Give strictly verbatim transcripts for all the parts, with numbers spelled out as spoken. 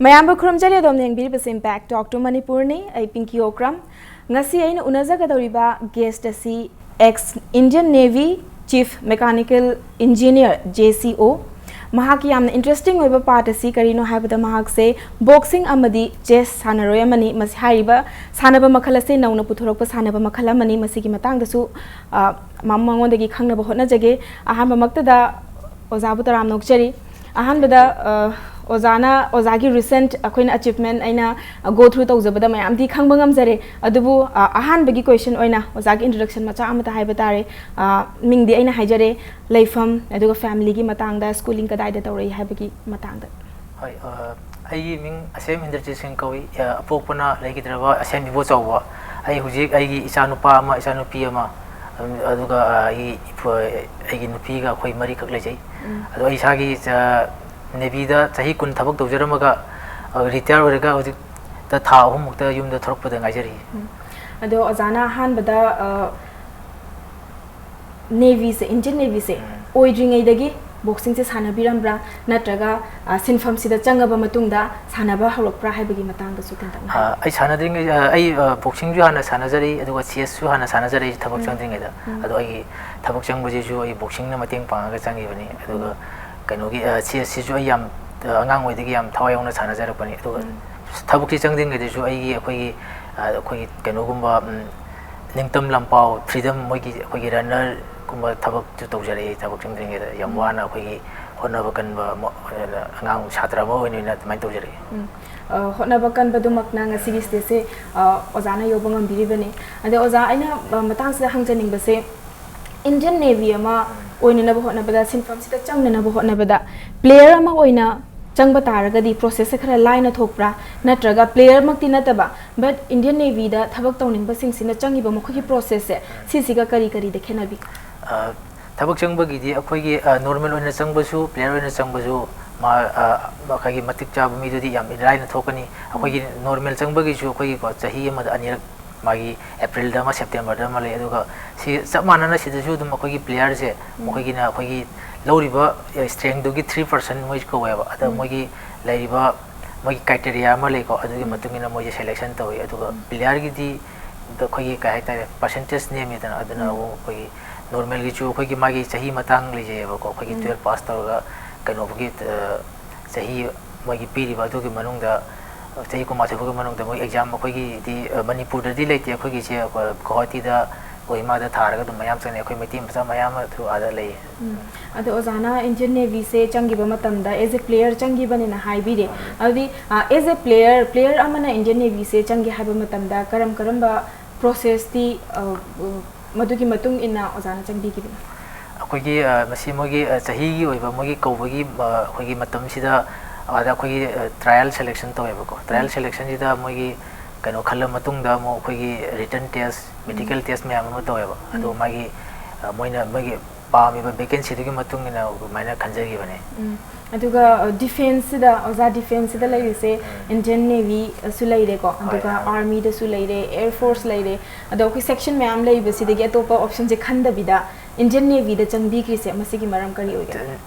ꯃꯌꯥꯝꯕꯨ ꯈꯨꯔꯨꯝꯖꯔꯤ꯫ ꯑꯗꯣꯝꯅ ꯌꯦꯡꯕꯤꯔꯤꯕꯁꯤ Impact Talk to Manipurꯅꯤ꯫ ꯑꯩ ꯄꯤꯡꯀꯤ ꯑꯣꯀ꯭ꯔꯝ꯫ ꯉꯁꯤ ꯑꯩꯅ ꯎꯅꯖꯒꯗꯧꯔꯤꯕ guest ꯑꯁꯤ ex Indian Navy Chief Mechanical Engineer, J C O꯫ ꯃꯍꯥꯛꯀꯤ ꯌꯥꯝꯅ interesting ꯑꯣꯏꯕ part ꯑꯁꯤ ꯀꯔꯤꯅꯣ ꯍꯥꯏꯕꯗ, ꯃꯍꯥꯛꯁꯦ boxing ꯑꯃꯗꯤ chess ꯁꯥꯟꯅꯔꯣꯏ ꯑꯃꯅꯤ꯫ ꯃꯁꯤ ꯍꯥꯏꯔꯤꯕ ꯁꯥꯟꯅꯕ ꯃꯈꯜ ꯑꯁꯤ ꯅꯧꯅ ꯄꯨꯊꯣꯔꯛꯄ ꯁꯥꯟꯅꯕ ꯃꯈꯜ ꯑꯃꯅꯤ꯫ ꯃꯁꯤꯒꯤ ꯃꯇꯥꯡꯗꯁꯨ, ꯑ, ꯃ-, ꯃꯉꯣꯟꯗꯒꯤ ꯈꯪꯅꯕ ꯍꯣꯠꯅꯖꯒꯦ꯫ ꯑꯍꯥꯟꯕꯃꯛꯇꯗ ꯑꯣꯖꯥꯕꯨ ꯇꯔꯥꯝꯅ ꯑꯣꯛꯆꯔꯤ꯫ ꯑꯍꯥꯟꯕꯗ, ꯑ, ꯑꯣꯖꯥꯅ ꯑꯣꯖꯥꯒꯤ recent ꯑꯩꯈꯣꯏꯅ achievement ꯑꯩꯅ, ꯑ, go through ꯇꯧꯖꯕꯗ ꯃꯌꯥꯝꯗꯤ ꯈꯪꯕ ꯉꯝꯖꯔꯦ꯫ ꯑꯗꯨꯕꯨ, ꯑ, ꯑꯍꯥꯟꯕꯒꯤ question ꯑꯣꯏꯅ ꯑꯣꯖꯥꯒꯤ introduction ꯃꯆꯥ ꯑꯃꯇ ꯍꯥꯏꯕ ꯇꯥꯔꯦ꯫ ꯑ, ꯃꯤꯡꯗꯤ ꯑꯩꯅ ꯍꯥꯏꯖꯔꯦ, ꯂꯩꯐꯝ, ꯑꯗꯨꯒ familyꯒꯤ ꯃꯇꯥꯡꯗ, schooling ꯀꯗꯥꯏꯗ ꯇꯧꯔꯛꯏ ꯍꯥꯏꯕꯒꯤ ꯃꯇꯥꯡꯗ꯫ ꯍꯣꯏ, ꯑ, ꯑꯩꯒꯤ ꯃꯤꯡ ꯑꯁꯦꯝ ꯏꯟꯗ꯭ꯔꯖꯤꯠ ꯁꯤꯡ ꯀꯧꯏ꯫ ꯑ, ꯑꯄꯣꯛꯄꯅ ꯂꯩꯈꯤꯗ꯭ꯔꯕ ꯑꯁꯦꯝ ꯏꯕꯣꯆꯥꯎꯕ꯫ ꯑꯩ ꯍꯧꯖꯤꯛ ꯑꯩꯒꯤ ꯏꯆꯥꯅꯨꯄꯥ ꯑꯃ, ꯏꯆꯥꯅꯨꯄꯤ ꯑꯃ, ꯑꯗꯨꯝ, ꯑꯗꯨꯒ, ꯑ, ꯑꯩꯒꯤ ꯏꯄꯨ-, ꯑꯩꯒꯤ ꯅꯨꯄꯤꯒ ꯑꯩꯈꯣꯏ ꯃꯔꯤꯈꯛ ꯂꯩꯖꯩ꯫ ꯎꯝ꯫ ꯑꯗꯣ ꯑꯩ ꯏꯁꯥꯒꯤ, ꯑ, Navyꯗ ꯆꯍꯤ ꯀꯨꯟ ꯊꯕꯛ ꯇꯧꯖꯔꯝꯃꯒ, ꯑ, retire ꯑꯣꯏꯔꯒ ꯍꯧꯖꯤꯛꯇ ꯊꯥ ꯑꯍꯨꯝꯃꯨꯛꯇ ꯌꯨꯝꯗ ꯊꯣꯛꯂꯛꯄꯗ ꯉꯥꯏꯖꯔꯤ꯫ ꯎꯝ꯫ ꯑꯗꯣ ꯑꯣꯖꯥꯅ ꯑꯍꯥꯟꯕꯗ, ꯑ, Navyꯁꯦ, Indian Navyꯁꯦ ꯎꯝ꯫ ꯑꯣꯏꯗ꯭ꯔꯤꯉꯩꯗꯒꯤ boxingꯁꯦ ꯁꯥꯟꯅꯕꯤꯔꯝꯕ꯭ꯔꯥ, ꯅꯠꯇ꯭ꯔꯒ, ꯑ, ꯁꯤꯟꯐꯝꯁꯤꯗ ꯆꯪꯉꯕ ꯃꯇꯨꯡꯗ ꯁꯥꯟꯅꯕ ꯍꯧꯔꯛꯄ꯭ꯔꯥ ꯍꯥꯏꯕꯒꯤ ꯃꯇꯥꯡꯗꯁꯨ ꯇꯦꯟꯇꯛꯅ ꯑ, ꯍꯥꯏꯕꯤꯌꯨ꯫ ꯑꯩ ꯁꯥꯟꯅꯗ꯭ꯔꯤꯉꯩ, ꯑ, ꯑꯩ, ꯑ, boxingꯁꯨ ꯍꯥꯟꯅ ꯁꯥꯟꯅꯖꯔꯛꯏ, ꯑꯗꯨꯒ chessꯁꯨ ꯍꯥꯟꯅ ꯁꯥꯟꯅꯖꯔꯛꯏ ꯊꯕꯛ ꯎꯝ꯫ ꯆꯪꯗ꯭ꯔꯤꯉꯩꯗ꯫ ꯎꯝ꯫ ꯑꯗꯣ ꯑꯩꯒꯤ ꯊꯕꯛ ꯆꯪꯕꯁꯤꯁꯨ ꯑꯩ boxingꯅ ꯃꯇꯦꯡ ꯄꯥꯡꯉꯒ ꯆꯪꯈꯤꯕꯅꯤ꯫ ꯑꯗꯨꯒ ꯎꯝ꯫ ꯀꯩꯅꯣꯒꯤ, ꯑ, chessꯁꯤꯁꯨ ꯑꯩ ꯌꯥꯝ, ꯑ, ꯑꯉꯥꯡ ꯑꯣꯏꯗꯒꯤ ꯌꯥꯝ ꯊꯋꯥꯏ ꯌꯥꯎꯅ ꯁꯥꯟꯅꯖꯔꯛꯄꯅꯤ꯫ ꯑꯗꯨꯒ ꯎꯝ꯫ ꯊꯕꯛꯁꯤ ꯆꯪꯗ꯭ꯔꯤꯉꯩꯗꯁꯨ ꯑꯩꯒꯤ, ꯑꯩꯈꯣꯏꯒꯤ, ꯑ, ꯑꯩꯈꯣꯏꯒꯤ ꯀꯩꯅꯣꯒꯨꯝꯕ, ꯎꯝ, ꯅꯤꯡꯇꯝ ꯂꯝꯄꯥꯎ, freedom, ꯃꯣꯏꯒꯤ, ꯑꯩꯈꯣꯏꯒꯤ runnerꯒꯨꯝꯕ ꯊꯕꯛꯁꯨ ꯇꯧꯖꯔꯛꯏ ꯊꯕꯛ ꯆꯪꯗ꯭ꯔꯤꯉꯩꯗ꯫ ꯌꯥꯝ ꯎꯝ꯫ ꯋꯥꯅ ꯑꯩꯈꯣꯏꯒꯤ ꯍꯣꯠꯅꯕ ꯀꯟꯕ ꯑꯃ, ꯑꯉꯥꯡ ꯁꯥꯇ꯭ꯔ ꯑꯃ ꯑꯣꯏꯅ, ꯑꯣꯏꯅ ꯑꯗꯨꯃꯥꯏꯅ ꯇꯧꯖꯔꯛꯏ꯫ ꯎꯝ꯫ ꯑ, ꯍꯣꯠꯅꯕ ꯀꯟꯕꯗꯨꯃꯛꯅ ꯉꯁꯤꯒꯤ stageꯁꯦ, ꯑ, ꯑꯣꯖꯥꯅ ꯌꯧꯕ ꯉꯝꯕꯤꯔꯤꯕꯅꯤ꯫ ꯑꯗ ꯑꯣꯖꯥ, ꯑꯩꯅ, ꯑ, ꯃꯇꯥꯡꯁꯤꯗ ꯍꯪꯖꯅꯤꯡꯕꯁꯦ, Indian Navy ꯑꯃ ꯎꯝ꯫ ꯑꯣꯏꯅꯅꯕ ꯍꯣꯠꯅꯕꯗ, ꯁꯤꯟꯐꯝꯁꯤꯗ ꯆꯪꯅꯅꯕ ꯍꯣꯠꯅꯕꯗ, player ꯑꯃ ꯑꯣꯏꯅ ꯆꯪꯕ ꯇꯥꯔꯒꯗꯤ processꯁꯦ ꯈꯔ ꯂꯥꯏꯅ ꯊꯣꯛꯄ꯭ꯔꯥ? ꯅꯠꯇ꯭ꯔꯒ playerꯃꯛꯇꯤ ꯅꯠꯇꯕ, but Indian Navyꯗ ꯊꯕꯛ ꯇꯧꯅꯤꯡꯕꯁꯤꯡꯁꯤꯅ ꯆꯪꯉꯤꯕ ꯃꯈꯣꯏꯒꯤ processꯁꯦ, ꯁꯤꯁꯤꯒ ꯀꯔꯤ ꯀꯔꯤꯗ ꯈꯦꯠꯅꯕꯤ? ꯑ, ꯊꯕꯛ ꯆꯪꯕꯒꯤꯗꯤ ꯑꯩꯈꯣꯏꯒꯤ, ꯑ, normal ꯑꯣꯏꯅ ꯆꯪꯕꯁꯨ, player ꯑꯣꯏꯅ ꯆꯪꯕꯁꯨ, ꯃꯥ, ꯑ, ꯑꯩꯈꯣꯏꯒꯤ ꯃꯇꯤꯛ ꯆꯥꯕ ꯃꯤꯗꯨꯗꯤ ꯌꯥꯝ ꯂꯥꯏꯅ ꯊꯣꯛꯀꯅꯤ꯫ ꯑꯩꯈꯣꯏꯒꯤ ꯎꯝ꯫ Normal ꯆꯪꯕꯒꯤꯁꯨ ꯑꯩꯈꯣꯏꯒꯤꯀꯣ, ꯆꯍꯤ ꯑꯃꯗ ꯑꯅꯤꯔꯛ ꯃꯥꯒꯤ Aprilꯗ ꯑꯃ, Septemberꯗ ꯑꯃ ꯂꯩ꯫ ꯑꯗꯨꯒ ꯁꯤ ꯆꯞ ꯃꯥꯟꯅꯅ ꯁꯤꯗꯁꯨ ꯑꯗꯨꯝ ꯑꯩꯈꯣꯏꯒꯤ playerꯁꯦ, ꯎꯝ꯫ ꯃꯈꯣꯏꯒꯤꯅ ꯑꯩꯈꯣꯏꯒꯤ ꯂꯧꯔꯤꯕ, ꯑꯦ, strengthꯗꯨꯒꯤ three percent ꯃꯣꯏ ꯀꯧꯋꯦꯕ꯫ ꯑꯗ ꯎꯝ꯫ ꯃꯣꯏꯒꯤ ꯂꯩꯔꯤꯕ, ꯃꯣꯏꯒꯤ ꯀ꯭ꯔꯥꯏꯇꯦꯔꯤꯌꯥ ꯑꯃ ꯂꯩꯀꯣ, ꯑꯗꯨꯒꯤ ꯃꯇꯨꯡ ꯏꯟꯅ ꯃꯣꯏꯁꯦ ꯁꯦꯂꯦꯛꯁꯟ ꯇꯧꯏ꯫ ꯑꯗꯨꯒ ꯄ꯭ꯂꯦꯌꯔꯒꯤꯗꯤ ꯑꯩꯈꯣꯏꯒꯤ ꯀꯩ ꯍꯥꯏꯇꯥꯔꯦ, ꯄꯥꯔꯁꯦꯟꯇꯦꯖ ꯅꯦꯝꯃꯤꯗꯅ, ꯑꯗꯨꯅ ꯑꯃꯨꯛ ꯑꯩꯈꯣꯏꯒꯤ ꯅꯣꯔꯃꯦꯜꯒꯤꯁꯨ ꯑꯩꯈꯣꯏꯒꯤ ꯃꯥꯒꯤ ꯆꯍꯤ ꯃꯇꯥꯡ ꯂꯩꯖꯩꯑꯕꯀꯣ꯫ ꯑꯩꯈꯣꯏꯒꯤ ꯇꯨꯌꯦꯜꯞ ꯄꯥꯁ ꯇꯧꯔꯒ ꯀꯩꯅꯣꯒꯤ ꯆꯍꯤ ꯃꯣꯏꯒꯤ ꯄꯤꯔꯤꯕ ꯑꯗꯨꯒꯤ ꯃꯅꯨꯡꯗ, ꯆꯍꯤ ꯀꯨꯟꯃꯥꯊꯣꯏ ꯐꯥꯎꯒꯤ ꯃꯅꯨꯡꯗ ꯃꯣꯏ ꯑꯦꯛꯖꯥꯝ, ꯑꯩꯈꯣꯏꯒꯤꯗꯤ ꯃꯅꯤꯄꯨꯔꯗꯗꯤ ꯂꯩꯇꯦ, ꯑꯩꯈꯣꯏꯒꯤꯁꯦ ꯒꯨꯋꯥꯍꯥꯇꯤꯗ, ꯀꯣꯍꯤꯃꯥꯗ ꯊꯥꯔꯒ ꯑꯗꯨꯝ ꯃꯌꯥꯝ ꯆꯪꯅꯩ꯫ ꯑꯩꯈꯣꯏ ꯃꯩꯇꯩ ꯃꯆꯥ ꯃꯌꯥꯝ ꯑꯃꯁꯨ ꯑꯥꯗ ꯂꯩꯌꯦ꯫ ꯑꯗꯣ ꯑꯣꯖꯥꯅ ꯏꯟꯗꯤꯌꯟ ꯅꯦꯚꯤꯁꯦ ꯆꯪꯈꯤꯕ ꯃꯇꯝꯗ ꯑꯦꯖ ꯑꯦ ꯄ꯭ꯂꯦꯌꯔ ꯆꯪꯈꯤꯕꯅꯤꯅ ꯍꯥꯏꯕꯤꯔꯦ꯫ ꯑꯗꯨꯗꯤ ꯑꯦꯖ ꯑꯦ ꯄ꯭ꯂꯦꯌꯔ ꯄ꯭ꯂꯦꯌꯔ ꯑꯃꯅ ꯏꯟꯗꯤꯌꯟ ꯅꯦꯚꯤꯁꯦ ꯆꯪꯒꯦ ꯍꯥꯏꯕ ꯃꯇꯝꯗ ꯀꯔꯝ ꯀꯔꯝꯕ ꯄ꯭ꯔꯣꯁꯦꯁꯇꯤ ꯃꯗꯨꯒꯤ ꯃꯇꯨꯡ ꯏꯟꯅ ꯑꯣꯖꯥꯅ ꯆꯪꯕꯤꯈꯤꯕꯅꯣ? ꯑꯩꯈꯣꯏꯒꯤ ꯃꯁꯤ ꯃꯣꯏꯒꯤ ꯆꯍꯤꯒꯤ ꯑꯣꯏꯕ ꯃꯣꯏꯒꯤ ꯀꯧꯕꯒꯤ ꯑꯩꯈꯣꯏꯒꯤ ꯃꯇꯝꯁꯤꯗ ꯑꯥꯗ ꯑꯩꯈꯣꯏꯒꯤ ꯇ꯭ꯔꯥꯏꯌꯦꯜ ꯁꯦꯂꯦꯛꯁꯟ ꯇꯧꯋꯦꯕꯀꯣ꯫ ꯇ꯭ꯔꯥꯏꯌꯦꯜ ꯁꯦꯂꯦꯛꯁꯟꯁꯤꯗ ꯃꯣꯏꯒꯤ ꯀꯩꯅꯣ ꯈꯜꯂ ꯃꯇꯨꯡꯗ ꯑꯃꯨꯛ ꯑꯩꯈꯣꯏꯒꯤ ꯔꯤꯇꯟ ꯇꯦꯁ, ꯃꯦꯗꯤꯀꯦꯜ ꯇꯦꯁ ꯃꯌꯥꯝ ꯑꯃ ꯇꯧꯋꯦꯕ꯫ ꯑꯗꯣ ꯃꯥꯒꯤ ꯃꯣꯏꯅ ꯃꯣꯏꯒꯤ ꯄꯥꯝꯃꯤꯕ ꯚꯦꯀꯦꯟꯁꯤꯗꯨꯒꯤ ꯃꯇꯨꯡ ꯏꯟꯅ ꯑꯗꯨꯃꯥꯏꯅ ꯈꯟꯖꯈꯤꯕꯅꯦ꯫ ꯑꯗꯨꯒ ꯗꯤꯐꯦꯟꯁꯁꯤꯗ ꯑꯣꯖꯥ, ꯗꯤꯐꯦꯟꯁꯁꯤꯗ ꯂꯩꯔꯤꯁꯦ ꯏꯟꯗꯤꯌꯟ ꯅꯦꯚꯤꯁꯨ ꯂꯩꯔꯦꯀꯣ, ꯑꯗꯨꯒ ꯑꯥꯔꯃꯤꯗꯁꯨ ꯂꯩꯔꯦ, ꯑꯦꯌꯔ ꯐꯣꯔꯁ ꯂꯩꯔꯦ꯫ ꯑꯗꯣ ꯑꯩꯈꯣꯏ ꯁꯦꯛꯁꯟ ꯃꯌꯥꯝ ꯂꯩꯕꯁꯤꯗꯒꯤ ꯑꯇꯣꯞꯄ ꯑꯣꯞꯁꯟꯁꯦ ꯈꯟꯗꯕꯤꯗ ꯏꯟꯗꯤꯌꯟ ꯅꯦꯚꯤꯗ ꯆꯪꯕꯤꯈ꯭ꯔꯤꯁꯦ ꯃꯁꯤꯒꯤ ꯃꯔꯝ ꯀꯔꯤ ꯑꯣꯏꯒꯦ?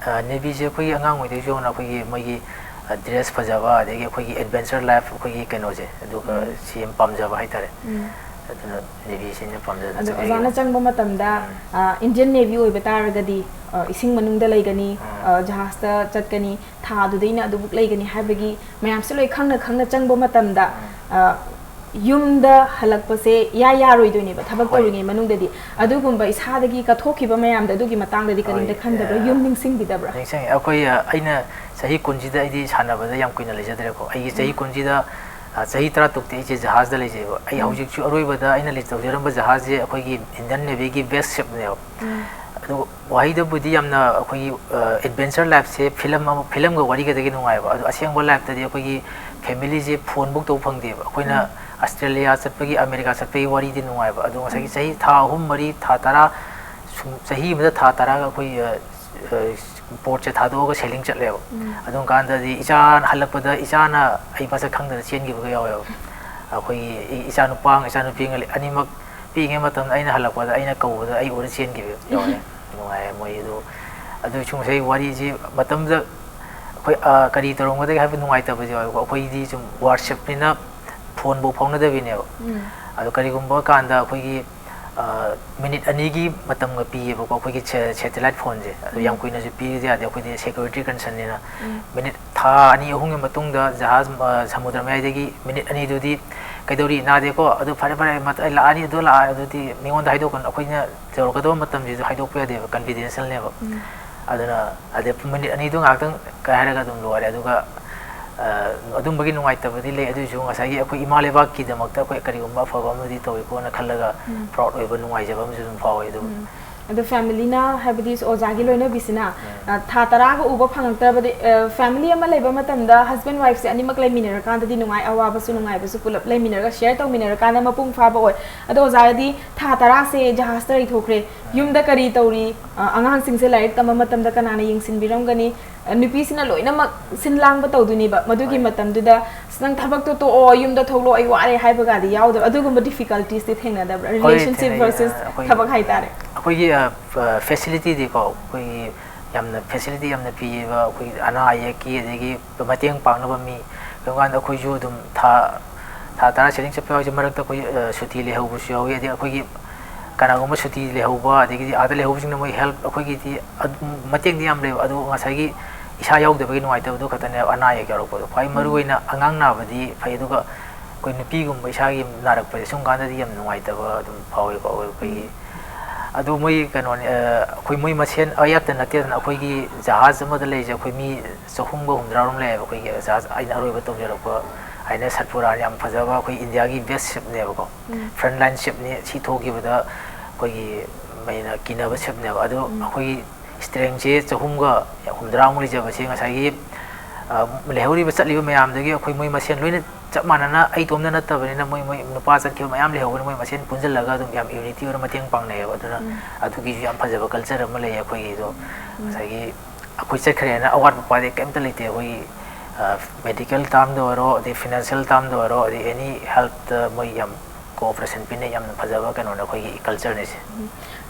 ꯅꯦꯚꯤꯁꯦ ꯑꯩꯈꯣꯏꯒꯤ ꯑꯉꯥꯡ ꯑꯣꯏꯗꯒꯤꯁꯨ ꯍꯧꯅ ꯑꯩꯈꯣꯏꯒꯤ ꯃꯣꯏꯒꯤ ꯗ꯭ꯔꯦꯁ ꯐꯖꯕ, ꯑꯗꯒꯤ ꯑꯩꯈꯣꯏꯒꯤ ꯑꯦꯗꯚꯦꯟꯆꯔ ꯂꯥꯏꯐ ꯑꯩꯈꯣꯏꯒꯤ ꯀꯩꯅꯣꯁꯦ, ꯑꯗꯨꯒ ꯁꯤ ꯌꯥꯝ ꯄꯥꯝꯖꯕ ꯍꯥꯏꯇꯥꯔꯦ꯫ ꯑꯗꯨꯅ ꯅꯦꯚꯤꯁꯤꯅ ꯄꯥꯝꯖꯅ ꯑꯗꯣ ꯑꯣꯖꯥꯅ ꯆꯪꯕ ꯃꯇꯝꯗ ꯏꯟꯗꯤꯌꯟ ꯅꯦꯚꯤ ꯑꯣꯏꯕ ꯇꯥꯔꯒꯗꯤ ꯏꯁꯤꯡ ꯃꯅꯨꯡꯗ ꯂꯩꯒꯅꯤ, ꯖꯍꯥꯖꯇ ꯆꯠꯀꯅꯤ, ꯊꯥꯗꯨꯗ ꯑꯩꯅ ꯑꯗꯨꯕꯨꯛ ꯂꯩꯒꯅꯤ ꯍꯥꯏꯕꯒꯤ ꯃꯌꯥꯝꯁꯦ ꯂꯣꯏ ꯈꯪꯅ ꯈꯪꯅ ꯆꯪꯕ ꯃꯇꯝꯗ ꯌꯨꯝꯗ ꯍꯜꯂꯛꯄꯁꯦ ꯏꯌꯥ ꯌꯥꯔꯣꯏꯗꯣꯏꯅꯦꯕ ꯊꯕꯛ ꯇꯧꯔꯤꯉꯩ ꯃꯅꯨꯡꯗꯗꯤ꯫ ꯑꯗꯨꯒꯨꯝꯕ ꯏꯁꯥꯗꯒꯤ ꯀꯠꯊꯣꯛꯈꯤꯕ ꯃꯌꯥꯝꯗꯣ ꯑꯗꯨꯒꯤ ꯃꯇꯥꯡꯗꯗꯤ ꯀꯔꯤꯝꯇ ꯈꯟꯗꯕ꯭ꯔꯥ? ꯌꯨꯝ ꯅꯤꯡꯁꯤꯡꯕꯤꯗꯕ꯭ꯔꯥ? ꯅꯤꯡꯁꯤꯡꯉꯤ꯫ ꯑꯩꯈꯣꯏ ꯑꯩꯅ ꯆꯍꯤ ꯀꯨꯟꯁꯤꯗ ꯑꯩꯗꯤ ꯁꯥꯟꯅꯕꯗ ꯌꯥꯝ ꯀꯨꯏꯅ ꯂꯩꯖꯗ꯭ꯔꯦꯀꯣ꯫ ꯑꯩꯒꯤ ꯆꯍꯤ ꯀꯨꯟꯁꯤꯗ ꯆꯍꯤ ꯇꯔꯥ ꯇꯔꯨꯛꯇꯤ ꯑꯩꯁꯦ ꯖꯍꯥꯖꯗ ꯂꯩꯖꯩꯕ꯫ ꯑꯩ ꯍꯧꯖꯤꯛꯁꯨ ꯑꯔꯣꯏꯕꯗ ꯑꯩꯅ ꯂꯩꯖꯍꯧꯖꯔꯝꯕ ꯖꯍꯥꯖꯁꯦ ꯑꯩꯈꯣꯏꯒꯤ ꯏꯟꯗꯤꯌꯟ ꯅꯦꯚꯤꯒꯤ ꯕꯦꯁ ꯁꯤꯞꯅꯦꯕ꯫ ꯑꯗꯨ ꯋꯥꯍꯩꯗꯕꯨꯗꯤ ꯌꯥꯝꯅ ꯑꯩꯈꯣꯏꯒꯤ ꯑꯦꯗꯚꯦꯟꯆꯔ ꯂꯥꯏꯐꯁꯦ ꯐꯤꯂꯝ ꯑꯃ, ꯐꯤꯂꯝꯒ ꯋꯥꯔꯤꯒꯗꯒꯤ ꯅꯨꯡꯉꯥꯏꯕ꯫ ꯑꯗꯣ ꯑꯁꯦꯡꯕ ꯂꯥꯏꯐꯇꯗꯤ ꯑꯩꯈꯣꯏꯒꯤ ꯐꯦꯃꯤꯂꯤꯁꯦ ꯐꯣꯟꯐꯧ ꯇꯧꯕ ꯐꯪꯗꯦꯕ꯫ ꯑꯩꯈꯣꯏꯅ ꯑꯁꯇ꯭ꯔꯦꯂꯤꯌꯥ ꯆꯠꯄꯒꯤ, ꯑꯃꯦꯔꯤꯀꯥ ꯆꯠꯄꯒꯤ ꯋꯥꯔꯤꯗꯤ ꯅꯨꯡꯉꯥꯏꯕ꯫ ꯑꯗꯣ ꯉꯁꯥꯏꯒꯤ ꯆꯍꯤ ꯊꯥ ꯑꯍꯨꯝ, ꯃꯔꯤ, ꯊꯥ ꯇꯔꯥ, ꯁꯨꯝ ꯆꯍꯤ ꯑꯃꯗ ꯊꯥ ꯇꯔꯥꯒ ꯑꯩꯈꯣꯏ ꯄꯣꯔꯠꯁꯦ ꯊꯥꯗꯣꯛꯑꯒ ꯁꯦꯂꯤꯡ ꯆꯠꯂꯦꯕ꯫ ꯑꯗꯨꯝ ꯀꯥꯟꯗꯗꯤ ꯏꯆꯥ ꯍꯜꯂꯛꯄꯗ ꯏꯆꯥꯅ ꯑꯩ ꯃꯁꯛ ꯈꯪꯗꯅ ꯆꯦꯟꯈꯤꯕꯒ ꯌꯥꯎꯋꯦꯕ꯫ ꯑꯩꯈꯣꯏꯒꯤ ꯏꯆꯥ ꯅꯨꯄꯥ ꯑꯃ ꯏꯆꯥ ꯅꯨꯄꯤ ꯑꯃ ꯑꯅꯤꯃꯛ ꯄꯤꯛꯏꯉꯩ ꯃꯇꯝꯗ ꯑꯩꯅ ꯍꯜꯂꯛꯄꯗ ꯑꯩꯅ ꯀꯧꯕꯗ ꯑꯩ ꯎꯔ ꯆꯦꯟꯈꯤꯕ ꯌꯥꯎꯋꯦ꯫ ꯅꯨꯡꯉꯥꯏꯌꯦ ꯃꯣꯏ ꯑꯗꯨ꯫ ꯑꯗꯨꯁꯨ ꯉꯁꯥꯏ ꯋꯥꯔꯤꯁꯤ ꯃꯇꯝꯗ ꯑꯩꯈꯣꯏ ꯑ, ꯀꯔꯤ ꯇꯧꯔꯝꯒꯗꯒꯦ ꯍꯥꯏꯕ ꯅꯨꯡꯉꯥꯏꯇꯕꯁꯨ ꯌꯥꯎꯋꯦꯕꯀꯣ꯫ ꯑꯩꯈꯣꯏꯗꯤ ꯁꯨꯝ WhatsApp-ꯅꯤꯅ ꯐꯣꯟꯐꯧ ꯐꯥꯎꯅꯗꯕꯤꯅꯦꯕ꯫ ꯑꯗꯣ ꯀꯔꯤꯒꯨꯝꯕ ꯀꯥꯟꯗ ꯑꯩꯈꯣꯏꯒꯤ ꯑ, ꯃꯤꯅꯤꯠ ꯑꯅꯤꯒꯤ ꯃꯇꯝꯒ ꯄꯤꯌꯦꯕꯀꯣ ꯑꯩꯈꯣꯏꯒꯤ ꯁꯦ-, ꯁꯦꯇꯦꯂꯥꯏꯠ ꯐꯣꯟꯁꯦ꯫ ꯑꯗꯣ ꯌꯥꯝ ꯀꯨꯏꯅꯁꯨ ꯄꯤꯕꯗꯤ ꯌꯥꯗꯦ, ꯑꯩꯈꯣꯏꯗꯤ ꯁꯦꯀ꯭ꯌꯨꯔꯤꯇꯤ ꯀꯟꯁꯔꯟꯅꯤꯅ꯫ ꯃꯤꯅꯤꯠ ꯊꯥ ꯑꯅꯤ ꯑꯍꯨꯝꯒꯤ ꯃꯇꯨꯡꯗ ꯖꯍꯥꯖ, ꯑ, ꯁꯃꯨꯗ꯭ꯔ ꯃꯌꯥꯏꯗꯒꯤ ꯃꯤꯅꯤꯠ ꯑꯅꯤꯗꯨꯗꯤ ꯀꯩꯗꯧꯔꯤ, ꯅꯥꯗꯦꯀꯣ? ꯑꯗꯨ ꯐꯔꯦ, ꯐꯔꯦ, ꯃꯊ-, ꯑꯩ ꯂꯥꯛꯑꯅꯤ, ꯑꯗꯨ ꯂꯥꯛꯑ-, ꯑꯗꯨꯗꯤ ꯃꯤꯉꯣꯟꯗ ꯍꯥꯏꯗꯣꯛꯀꯅꯨ꯫ ꯑꯩꯈꯣꯏꯅ ꯇꯧꯔꯛꯀꯗꯕ ꯃꯇꯝꯁꯤꯁꯨ ꯍꯥꯏꯗꯣꯛꯄ ꯌꯥꯗꯦꯕ, ꯀꯟꯐꯤꯗꯦꯟꯁꯤꯌꯦꯜꯅꯦꯕ꯫ ꯑꯗꯨꯅ ꯑꯗꯩ ꯄꯨꯡ ꯃꯤꯅꯤꯠ ꯑꯅꯤꯗꯣ ꯉꯥꯏꯍꯥꯛꯇꯪ ꯀꯩ ꯍꯥꯏꯔꯒ ꯑꯗꯨꯝ ꯂꯣꯏꯔꯦ꯫ ꯑꯗꯨꯒ, ꯑ, ꯑꯗꯨꯝꯕꯒꯤ ꯅꯨꯡꯉꯥꯏꯇꯕꯗꯤ ꯂꯩ, ꯑꯗꯨꯑꯣꯏꯁꯨ ꯉꯁꯥꯏꯒꯤ ꯑꯩꯈꯣꯏ ꯏꯃꯥ ꯂꯩꯕꯥꯛꯀꯤꯗꯃꯛꯇ ꯑꯩꯈꯣꯏ ꯀꯔꯤꯒꯨꯝꯕ ꯑꯐꯕ ꯑꯃꯗꯤ ꯇꯧꯏꯀꯣꯅ ꯈꯜꯂꯒ ꯄ꯭ꯔꯥꯎꯗ ꯑꯣꯏꯕ, ꯅꯨꯡꯉꯥꯏꯖꯕ ꯑꯃꯁꯨ ꯑꯗꯨꯝ ꯐꯥꯎꯋꯦ꯫ ꯑꯗꯨꯝ ꯑꯗꯣ ꯐꯦꯃꯤꯂꯤꯅ, ꯍꯥꯏꯕꯗꯤ ꯑꯣꯖꯥꯒꯤ ꯂꯣꯏꯅꯕꯤꯁꯤꯅ, ꯑ, ꯊꯥ ꯇꯔꯥꯒ ꯎꯕ ꯐꯪꯉꯛꯇ꯭ꯔꯕꯗꯤ, ꯑ, ꯐꯦꯃꯤꯂꯤ ꯑꯃ ꯂꯩꯕ ꯃꯇꯝꯗ ꯍꯁꯕꯦꯟ ꯋꯥꯏꯐꯁꯦ ꯑꯅꯤꯃꯛ ꯂꯩꯃꯤꯟꯅꯔꯀꯥꯟꯗꯗꯤ ꯅꯨꯡꯉꯥꯏ, ꯑꯋꯥꯕꯁꯨ ꯅꯨꯡꯉꯥꯏꯕꯁꯨ ꯄꯨꯂꯞ ꯂꯩꯃꯤꯟꯅꯔꯒ ꯁꯤꯌꯔ ꯇꯧꯃꯤꯟꯅꯔꯀꯥꯟꯗ ꯃꯄꯨꯡ ꯐꯥꯕ ꯑꯣꯏ꯫ ꯑꯗꯣ ꯑꯣꯖꯥꯗꯤ ꯊꯥ ꯇꯔꯥꯁꯦ ꯖꯍꯥꯖꯇ ꯂꯩꯊꯣꯛꯈ꯭ꯔꯦ, ꯌꯨꯝꯗ ꯀꯔꯤ ꯇꯧꯔꯤ? ꯑ, ꯑꯉꯥꯡꯁꯤꯡꯁꯦ ꯂꯥꯏꯔꯤꯛ ꯇꯝꯕ ꯃꯇꯝꯗ ꯀꯅꯥꯅ ꯌꯦꯡꯁꯤꯟꯕꯤꯔꯝꯒꯅꯤ? ꯑ, ꯅꯨꯄꯤꯁꯤꯅ ꯂꯣꯏꯅꯃꯛ ꯁꯤꯟ ꯂꯥꯡꯕ ꯇꯧꯗꯣꯏꯅꯦꯕ꯫ ꯃꯗꯨꯒꯤ ꯍꯣꯏ꯫ ꯃꯇꯝꯗꯨꯗ, "ꯑꯁ, ꯅꯪ ꯊꯕꯛꯇꯣ ꯇꯣꯛꯑꯣ, ꯌꯨꯝꯗ ꯊꯣꯛꯂꯛꯑꯣ, ꯑꯩ ꯋꯥꯔꯦ" ꯍꯥꯏꯕꯒꯗꯤ ꯌꯥꯎꯗꯕ, ꯑꯗꯨꯒꯨꯝꯕ ꯗꯤꯐꯤꯀꯜꯇꯤꯁꯇꯤ ꯊꯦꯡꯅꯗꯕ꯭ꯔꯥ? ꯍꯣꯏ, ꯔꯤꯂꯦꯁꯟꯁꯤꯞ ꯊꯦꯡꯅꯩ꯫ ꯚꯔꯁꯦꯁ ꯑ, ꯑꯩꯈꯣꯏ ꯊꯕꯛ ꯍꯥꯏꯇꯥꯔꯦ꯫ ꯑꯩꯈꯣꯏꯒꯤ, ꯑ, ꯐ-, ꯐꯦꯁꯤꯂꯤꯇꯤꯗꯤꯀꯣ, ꯑꯩꯈꯣꯏꯒꯤ ꯌꯥꯝꯅ ꯐꯦꯁꯤꯂꯤꯇꯤ ꯌꯥꯝꯅ ꯄꯤꯌꯦꯕ꯫ ꯑꯩꯈꯣꯏꯒꯤ ꯑꯅꯥ ꯑꯌꯦꯛꯀꯤ, ꯑꯗꯒꯤ ꯃꯇꯦꯡ ꯄꯥꯡꯅꯕ ꯃꯤ, ꯀꯔꯤꯒꯨꯝꯕ ꯀꯥꯟꯗ ꯑꯩꯈꯣꯏꯁꯨ ꯑꯗꯨꯝ ꯊꯥ, ꯊꯥ ꯇꯔꯥ ꯁꯦꯇꯤꯡ ꯆꯠꯄ ꯌꯥꯎꯔꯤꯁꯦ, ꯃꯔꯛꯇ ꯑꯩꯈꯣꯏ, ꯑ, ꯁꯨꯇꯤ ꯂꯩꯍꯧꯕꯁꯨ ꯌꯥꯎꯏ꯫ ꯑꯗꯩ ꯑꯩꯈꯣꯏꯒꯤ ꯀꯅꯥꯒꯨꯝꯕ ꯁꯨꯇꯤ ꯂꯩꯍꯧꯕ, ꯑꯗꯒꯤꯗꯤ ꯑꯥꯗ ꯂꯩꯍꯧꯕꯁꯤꯡꯅ ꯃꯣꯏ ꯍꯦꯜꯞ, ꯑꯩꯈꯣꯏꯒꯤꯗꯤ ꯑꯗꯨꯝ ꯃꯇꯦꯡꯗꯤ ꯌꯥꯝ ꯂꯩꯕ, ꯑꯗꯨ ꯉꯁꯥꯏꯒꯤ ꯏꯁꯥ ꯌꯥꯎꯗꯕꯒꯤ ꯅꯨꯡꯉꯥꯏꯇꯕꯗꯨ ꯈꯛꯇꯅꯦꯕ, ꯑꯅꯥ ꯑꯌꯦꯛ ꯌꯥꯎꯔꯛꯄꯗꯣ꯫ ꯈ꯭ꯋꯥꯏ ꯃꯔꯨ ꯑꯣꯏꯅ ꯑꯉꯥꯡ ꯅꯥꯕꯗꯤ ꯐꯩ, ꯑꯗꯨꯒ ꯑꯩꯈꯣꯏ ꯅꯨꯄꯤꯒꯨꯝꯕ ꯏꯁꯥꯒꯤ ꯅꯥꯔꯛꯄꯁꯦ, ꯁꯨꯝ ꯀꯥꯟꯗꯗꯤ ꯌꯥꯝ ꯅꯨꯡꯉꯥꯏꯇꯕ ꯑꯗꯨꯝ ꯐꯥꯎꯋꯦꯀꯣ ꯑꯩꯈꯣꯏꯒꯤ꯫ ꯑꯗꯨ ꯃꯣꯏ ꯀꯩꯅꯣꯅꯤ, ꯑ, ꯑꯩꯈꯣꯏ ꯃꯣꯏ ꯃꯁꯦꯟ ꯑꯌꯥꯠꯇ ꯅꯠꯇꯦꯗꯅ, ꯑꯩꯈꯣꯏꯒꯤ ꯖꯍꯥꯖ ꯑꯃꯗ ꯂꯩꯔꯤꯁꯦ ꯑꯩꯈꯣꯏ ꯃꯤ ꯆꯍꯨꯝꯒ ꯍꯨꯝꯗ꯭ꯔꯥꯔꯣꯝ ꯂꯩꯌꯦꯕ꯫ ꯑꯩꯈꯣꯏꯒꯤ ꯖꯍꯥꯖ, ꯑꯩꯅ ꯑꯔꯣꯏꯕ ꯇꯣꯡꯖꯔꯛꯄ ꯍꯥꯏꯅ ꯁꯠꯄꯨꯔꯥ, ꯌꯥꯝ ꯐꯖꯕ ꯑꯩꯈꯣꯏ ꯏꯟꯗꯤꯌꯥꯒꯤ ꯕꯦꯁ ꯁꯤꯞꯅꯦꯕꯀꯣ꯫ Front line ꯁꯤꯞꯅꯤ꯫ ꯁꯤ ꯊꯣꯛꯈꯤꯕꯗ ꯑꯩꯈꯣꯏꯒꯤ ꯃꯩꯅ ꯀꯤꯅꯕ ꯁꯤꯞꯅꯦꯕ꯫ ꯑꯗꯣ ꯑꯩꯈꯣꯏꯒꯤ ꯁ꯭ꯇꯔꯦꯡꯁꯦ ꯆꯍꯨꯝꯒ ꯍꯨꯝꯗ꯭ꯔꯥꯃꯨꯛ ꯂꯩꯖꯕꯁꯦ ꯉꯁꯥꯏꯒꯤ, ꯑ, ꯂꯩꯍꯧꯔꯤꯕ, ꯆꯠꯂꯤꯕ ꯃꯌꯥꯝꯗꯒꯤ ꯑꯩꯈꯣꯏ ꯃꯣꯏ ꯃꯁꯦꯟ ꯂꯣꯏꯅ ꯆꯞ ꯃꯥꯟꯅꯅ, ꯑꯩ ꯏꯇꯣꯝꯇ ꯅꯠꯇꯕꯅꯤꯅ, ꯃꯣꯏ, ꯃꯣꯏ ꯅꯨꯄꯥ ꯆꯠꯈꯤꯕ ꯃꯌꯥꯝ ꯂꯩꯍꯧꯕꯅꯤ, ꯃꯣꯏ ꯃꯁꯦꯟ ꯄꯨꯟꯁꯤꯜꯂꯒ ꯑꯗꯨꯝ ꯌꯥꯝ ꯌꯨꯅꯤꯇꯤ ꯑꯣꯏꯅ ꯃꯇꯦꯡ ꯄꯥꯡꯅꯩꯌꯦꯕ꯫ ꯑꯗꯨꯅ ꯑꯗꯨꯒꯤꯁꯨ ꯌꯥꯝ ꯐꯖꯕ ꯀꯜꯆꯔ ꯑꯃ ꯂꯩꯌꯦ ꯑꯩꯈꯣꯏꯒꯤꯗꯣ꯫ ꯉꯁꯥꯏꯒꯤ ꯑꯩꯈꯣꯏ ꯆꯠꯈ꯭ꯔꯦꯅ ꯑꯋꯥꯠ ꯑꯄꯥꯗꯤ ꯀꯩꯝꯇ ꯂꯩꯇꯦ꯫ ꯑꯩꯈꯣꯏꯒꯤ, ꯑ, ꯃꯦꯗꯤꯀꯦꯜ ꯇꯥꯝꯗ ꯑꯣꯏꯔꯣ, ꯑꯗꯩ ꯐꯤꯅꯥꯟꯁꯤꯌꯦꯜ ꯇꯥꯝꯗ ꯑꯣꯏꯔꯣ, ꯑꯗꯩ ꯑꯦꯅꯤ ꯍꯦꯜꯞꯇ ꯃꯣꯏ ꯌꯥꯝ ꯀꯣꯑꯣꯄꯔꯦꯁꯟ ꯄꯤꯅꯩ꯫ ꯌꯥꯝꯅ ꯐꯖꯕ ꯀꯩꯅꯣꯅꯦ ꯑꯩꯈꯣꯏꯒꯤ ꯀꯜꯆꯔꯅꯦ ꯁꯦ꯫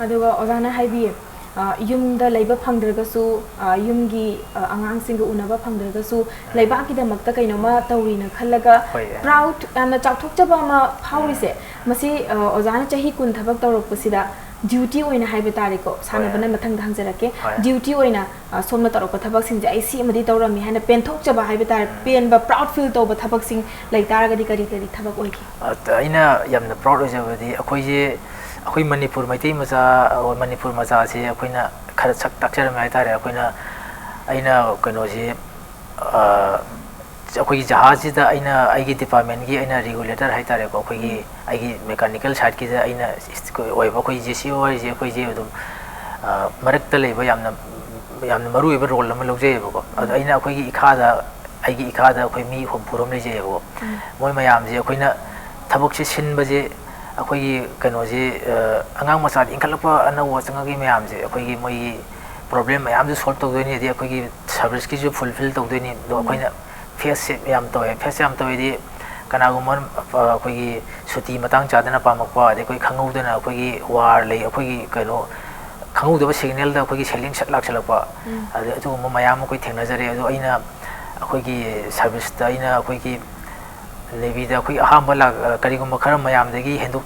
ꯑꯗꯨꯒ ꯑꯣꯖꯥꯅ ꯍꯥꯏꯕꯤꯌꯦ, ꯑ, ꯌꯨꯝꯗ ꯂꯩꯕ ꯐꯪꯗ꯭ꯔꯒꯁꯨ, ꯑ, ꯌꯨꯝꯒꯤ, ꯑ, ꯑꯉꯥꯡꯁꯤꯡꯒ ꯎꯅꯕ ꯐꯪꯗ꯭ꯔꯒꯁꯨ, ꯂꯩꯕꯥꯛꯀꯤꯗꯃꯛꯇ ꯀꯩꯅꯣꯝꯃ ꯇꯧꯔꯤꯅ ꯈꯜꯂꯒ, ꯍꯣꯏ, ꯑ. ꯄ꯭ꯔꯥꯎꯗ, ꯌꯥꯝꯅ ꯆꯥꯎꯊꯣꯛꯆꯕ ꯑꯃ ꯐꯥꯎꯔꯤꯁꯦ, ꯃꯁꯤ, ꯑ, ꯑꯣꯖꯥꯅ ꯆꯍꯤ ꯀꯨꯟ ꯊꯕꯛ ꯇꯧꯔꯛꯄꯁꯤꯗ ꯗ꯭ꯌꯨꯇꯤ ꯑꯣꯏꯅ ꯍꯥꯏꯕ ꯇꯥꯔꯦꯀꯣ, ꯁꯥꯟꯅꯕꯅ ꯑ. ꯃꯊꯪꯗ ꯍꯪꯖꯔꯛꯀꯦ, ꯍꯣꯏ. ꯗ꯭ꯌꯨꯇꯤ ꯑꯣꯏꯅ, ꯑ, ꯁꯣꯝꯅ ꯇꯧꯔꯛꯄ ꯊꯕꯛꯁꯤꯡꯁꯦ ꯑꯩ ꯁꯤ ꯑꯃꯗꯤ ꯇꯧꯔꯝꯃꯤ ꯍꯥꯏꯅ ꯄꯦꯟꯊꯣꯛꯆꯕ ꯍꯥꯏꯕ ꯇꯥꯔꯦ, ꯄꯦꯟꯕ, ꯄ꯭ꯔꯥꯎꯗ ꯐꯤꯜ ꯇꯧꯕ ꯊꯕꯛꯁꯤꯡ ꯂꯩ ꯇꯥꯔꯒꯗꯤ ꯀꯔꯤ ꯀꯔꯤ ꯊꯕꯛ ꯑꯣꯏꯒꯦ? ꯑ, ꯑꯩꯅ ꯌꯥꯝꯅ ꯄ꯭ꯔꯥꯎꯗ ꯑꯣꯏꯖꯕꯗꯤ ꯑꯩꯈꯣꯏꯁꯦ, ꯑꯩꯈꯣꯏ ꯃꯅꯤꯄꯨꯔ ꯃꯩꯇꯩ ꯃꯆꯥ, ꯑ, ꯃꯅꯤꯄꯨꯔ ꯃꯆꯥꯁꯦ ꯑꯩꯈꯣꯏꯅ ꯈꯔ ꯁꯛ ꯇꯥꯛꯆꯔꯝꯃꯦ ꯍꯥꯏ ꯇꯥꯔꯦ꯫ ꯑꯩꯈꯣꯏꯅ, ꯑꯩꯅ ꯀꯩꯅꯣꯁꯤ, ꯑ, ꯑꯩꯈꯣꯏꯒꯤ ꯖꯍꯥꯖꯁꯤꯗ ꯑꯩꯅ ꯑꯩꯒꯤ ꯗꯤꯄꯥꯔꯠꯃꯦꯟꯒꯤ ꯑꯩꯅ ꯔꯤꯒꯨꯂꯦꯇꯔ ꯍꯥꯏ ꯇꯥꯔꯦꯀꯣ, ꯑꯩꯈꯣꯏꯒꯤ, ꯑꯩꯒꯤ ꯃꯦꯀꯥꯅꯤꯀꯦꯜ ꯁꯥꯏꯠꯀꯤꯗ ꯑꯩꯅ ꯏꯁ-, ꯑꯣꯏꯕ ꯑꯩꯈꯣꯏ ꯖꯦ ꯁꯤ ꯑꯣ ꯍꯥꯏꯔꯤꯁꯦ ꯑꯩꯈꯣꯏꯁꯦ ꯑꯗꯨꯝ, ꯑ, ꯃꯔꯛꯇ ꯂꯩꯕ ꯌꯥꯝꯅ, ꯌꯥꯝꯅ ꯃꯔꯨ ꯑꯣꯏꯕ ꯔꯣꯜ ꯑꯃ ꯂꯧꯖꯩꯌꯦꯕꯀꯣ꯫ ꯑꯗꯣ ꯑꯩꯅ ꯑꯩꯈꯣꯏꯒꯤ ꯏꯈꯥꯗ, ꯑꯩꯒꯤ ꯏꯈꯥꯗ ꯑꯩꯈꯣꯏ ꯃꯤ ꯍꯨꯝꯐꯨꯔꯣꯝ ꯂꯩꯖꯩꯌꯦꯕꯀꯣ꯫ ꯃꯣꯏ ꯃꯌꯥꯝꯁꯦ ꯑꯩꯈꯣꯏꯅ ꯊꯕꯛꯁꯦ ꯁꯤꯟꯕꯁꯦ, ꯑꯩꯈꯣꯏꯒꯤ ꯀꯩꯅꯣꯁꯦ, ꯑ, ꯑꯉꯥꯡ ꯃꯆꯥꯗꯤ ꯏꯟꯈꯠꯂꯛꯄ ꯑꯅꯧꯕ ꯆꯪꯉꯛꯏ ꯃꯌꯥꯝꯁꯦ, ꯑꯩꯈꯣꯏꯒꯤ ꯃꯣꯏꯒꯤ ꯄ꯭ꯔꯣꯕ꯭ꯂꯦꯝ ꯃꯌꯥꯝꯁꯨ ꯁꯣꯜꯕ ꯇꯧꯗꯣꯏꯅꯤ, ꯑꯗꯩ ꯑꯩꯈꯣꯏꯒꯤ ꯁꯔꯚꯤꯁꯀꯤꯁꯨ ꯐꯨꯜꯐꯤꯜ ꯇꯧꯗꯣꯏꯅꯤ꯫ ꯑꯗꯣ ꯑꯩꯈꯣꯏꯅ ꯐꯦꯁꯁꯦ ꯌꯥꯝ ꯇꯧꯋꯦ꯫ ꯐꯦꯁꯁꯦ ꯌꯥꯝ ꯇꯧꯋꯦꯗꯤ ꯀꯅꯥꯒꯨꯝꯕ, ꯑ, ꯑꯩꯈꯣꯏꯒꯤ ꯁꯨꯇꯤ ꯃꯇꯥꯡ ꯆꯥꯗꯅ ꯄꯥꯝꯃꯛꯄ, ꯑꯗꯩ ꯑꯩꯈꯣꯏ ꯈꯪꯍꯧꯗꯅ ꯑꯩꯈꯣꯏꯒꯤ ꯋꯥꯔ ꯂꯩ, ꯑꯩꯈꯣꯏꯒꯤ ꯀꯩꯅꯣ ꯈꯪꯍꯧꯗꯕ ꯁꯤꯒꯅꯦꯜꯗ ꯑꯩꯈꯣꯏꯒꯤ ꯁꯦꯂꯤꯡ ꯁꯠ ꯂꯥꯛꯁꯜꯂꯛꯄ, ꯑꯗꯩ ꯑꯗꯨꯒꯨꯝꯕ ꯃꯌꯥꯝ ꯑꯩꯈꯣꯏ ꯊꯦꯡꯅꯖꯔꯦ꯫ ꯑꯗꯣ ꯑꯩꯅ ꯑꯩꯈꯣꯏꯒꯤ ꯁꯔꯚꯤꯁꯇ ꯑꯩꯅ ꯑꯩꯈꯣꯏꯒꯤ ꯅꯦꯚꯤꯗ ꯑꯩꯈꯣꯏꯒꯤ ꯑꯍꯥꯟꯕ ꯂꯥꯛ-, ꯀꯔꯤꯒꯨꯝꯕ ꯈꯔ ꯃꯌꯥꯝꯗꯒꯤ ꯍꯦꯟꯗꯣꯛ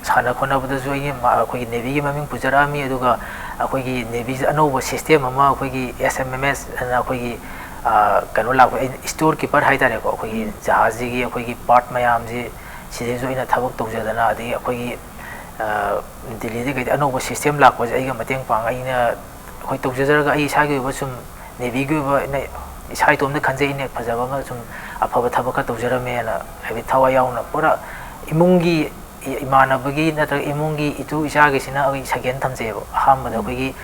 ꯁꯥꯟꯅ ꯈꯣꯠꯅꯕꯗꯁꯨ ꯑꯩꯒꯤ ꯃ-, ꯑꯩꯈꯣꯏꯒꯤ ꯅꯦꯚꯤꯒꯤ ꯃꯃꯤꯡ ꯄꯨꯖꯔꯛꯑꯝꯃꯤ꯫ ꯑꯗꯨꯒ ꯑꯩꯈꯣꯏꯒꯤ ꯅꯦꯚꯤꯁꯤꯗ ꯑꯅꯧꯕ ꯁꯤꯁꯇꯦꯝ ꯑꯃ ꯑꯩꯈꯣꯏꯒꯤ ꯑꯦꯁ ꯑꯦꯝ ꯑꯦꯝ ꯑꯦꯁ ꯑꯅ ꯑꯩꯈꯣꯏꯒꯤ, ꯑ, ꯀꯩꯅꯣ ꯂꯥꯛꯄ, ꯑꯩꯅ ꯁ꯭ꯇꯣꯔ ꯀꯤꯄꯔ ꯍꯥꯏ ꯇꯥꯔꯦꯀꯣ, ꯑꯩꯈꯣꯏꯒꯤ ꯖꯍꯥꯖꯁꯤꯒꯤ ꯑꯩꯈꯣꯏꯒꯤ ꯄꯥꯔꯠ ꯃꯌꯥꯝꯁꯤ ꯁꯤꯗꯩꯁꯨ ꯑꯩꯅ ꯊꯕꯛ ꯇꯧꯖꯗꯅ, ꯑꯗꯒꯤ ꯑꯩꯈꯣꯏꯒꯤ, ꯑ, ꯗꯤꯜꯂꯤꯗ ꯀꯩꯗ ꯑꯅꯧꯕ ꯁꯤꯁꯇꯦꯝ ꯂꯥꯛꯄꯁꯦ ꯑꯩꯒ ꯃꯇꯦꯡ ꯄꯥꯡ-, ꯑꯩꯅ ꯑꯩꯈꯣꯏ ꯇꯧꯖꯖꯔꯒ ꯑꯩ ꯏꯁꯥꯒꯤ ꯑꯣꯏꯕ ꯁꯨꯝ ꯅꯦꯚꯤꯒꯤ ꯑꯣꯏꯕ ꯑꯩꯅ ꯏꯁꯥ ꯏꯇꯣꯝꯇ ꯈꯟꯖꯩ, ꯑꯩꯅ ꯐꯖꯕ ꯑꯃ ꯁꯨꯝ ꯑꯐꯕ ꯊꯕꯛ ꯈꯔ ꯇꯧꯖꯔꯝꯃꯦꯅ, ꯍꯥꯏꯕꯗꯤ ꯊꯋꯥꯏ ꯌꯥꯎꯅ ꯄꯨꯔꯥ ꯏꯃꯨꯡꯒꯤ ꯏ-, ꯏꯃꯥꯟꯅꯕꯒꯤ ꯅꯠꯇ꯭ꯔꯒ ꯏꯃꯨꯡꯒꯤ ꯏꯇꯨ ꯏꯆꯥꯒꯤꯁꯤꯅ ꯑꯩꯈꯣꯏ ꯁꯒꯦꯟ ꯊꯝꯖꯩꯌꯦꯕ꯫ ꯑꯍꯥꯟꯕꯗ ꯑꯩꯈꯣꯏꯒꯤ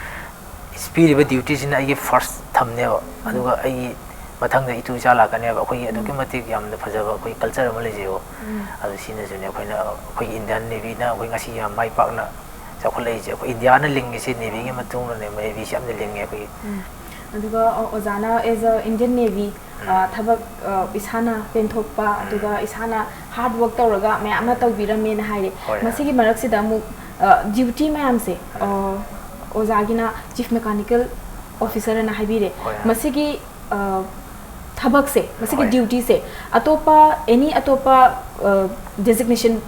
ꯄꯤꯔꯤꯕ ꯗ꯭ꯌꯨꯇꯤꯁꯤꯅ ꯑꯩꯒꯤ ꯐꯥꯔꯁ ꯊꯝꯅꯦꯕ, ꯑꯗꯨꯒ ꯑꯩꯒꯤ ꯃꯊꯪꯗ ꯏꯇꯨ ꯏꯆꯥ ꯂꯥꯛꯀꯅꯦꯕ꯫ ꯑꯩꯈꯣꯏꯒꯤ ꯑꯗꯨꯛꯀꯤ ꯃꯇꯤꯛ ꯌꯥꯝꯅ ꯐꯖꯕ ꯑꯩꯈꯣꯏ ꯀꯜꯆꯔ ꯑꯃ ꯂꯩꯖꯩꯕ꯫ ꯑꯗꯨ ꯁꯤꯅꯁꯨꯅꯦ ꯑꯩꯈꯣꯏꯅ, ꯑꯩꯈꯣꯏꯒꯤ ꯏꯟꯗꯤꯌꯥꯟ ꯅꯦꯚꯤꯅ ꯑꯩꯈꯣꯏ ꯉꯁꯤ ꯌꯥꯝ ꯃꯥꯏ ꯄꯥꯛꯅ ꯆꯥꯎꯈꯠꯂꯛꯏꯁꯦ꯫ ꯑꯩꯈꯣꯏ ꯏꯟꯗꯤꯌꯥꯅ ꯂꯤꯡꯉꯤꯁꯦ ꯅꯦꯚꯤꯒꯤ ꯃꯇꯨꯡꯗꯅꯦ, ꯅꯦꯚꯤꯁꯤ ꯌꯥꯝꯅ ꯂꯤꯡꯉꯦ ꯑꯩꯈꯣꯏꯒꯤ꯫ ꯑꯗꯨꯒ, ꯑ, ꯑꯣꯖꯥꯅ as a Indian Navy, ꯑ, ꯊꯕꯛ, ꯑ, ꯏꯁꯥꯅ ꯄꯦꯟꯊꯣꯛꯄ, ꯑꯗꯨꯒ ꯏꯁꯥꯅ ꯍꯥꯔꯗ ꯋꯥꯔꯛ ꯇꯧꯔꯒ ꯃꯌꯥꯝ ꯑꯃ ꯇꯧꯕꯤꯔꯝꯃꯦꯅ ꯍꯥꯏꯔꯦ꯫ ꯍꯣꯏ꯫ ꯃꯁꯤꯒꯤ ꯃꯔꯛꯁꯤꯗ ꯑꯃꯨꯛ, ꯑ, ꯗ꯭ꯌꯨꯇꯤ ꯃꯌꯥꯝꯁꯦ, ꯑ, ꯑꯣꯖꯥꯒꯤꯅ ꯆꯤꯐ ꯃꯦꯀꯥꯅꯤꯀꯦꯜ ꯑꯣꯐꯤꯁꯔ ꯑꯅ ꯍꯥꯏꯕꯤꯔꯦ꯫ ꯍꯣꯏ, ꯍꯣꯏ꯫ ꯃꯁꯤꯒꯤ ꯑ, ꯊꯕꯛꯁꯦ, ꯃꯁꯤꯒꯤ ꯍꯣꯏ꯫ ꯗ꯭ꯌꯨꯇꯤꯁꯦ ꯑꯇꯣꯞꯄ ꯑꯦꯅꯤ ꯑꯇꯣꯞꯄ ꯗꯦꯖꯤꯒꯅꯦꯁꯟ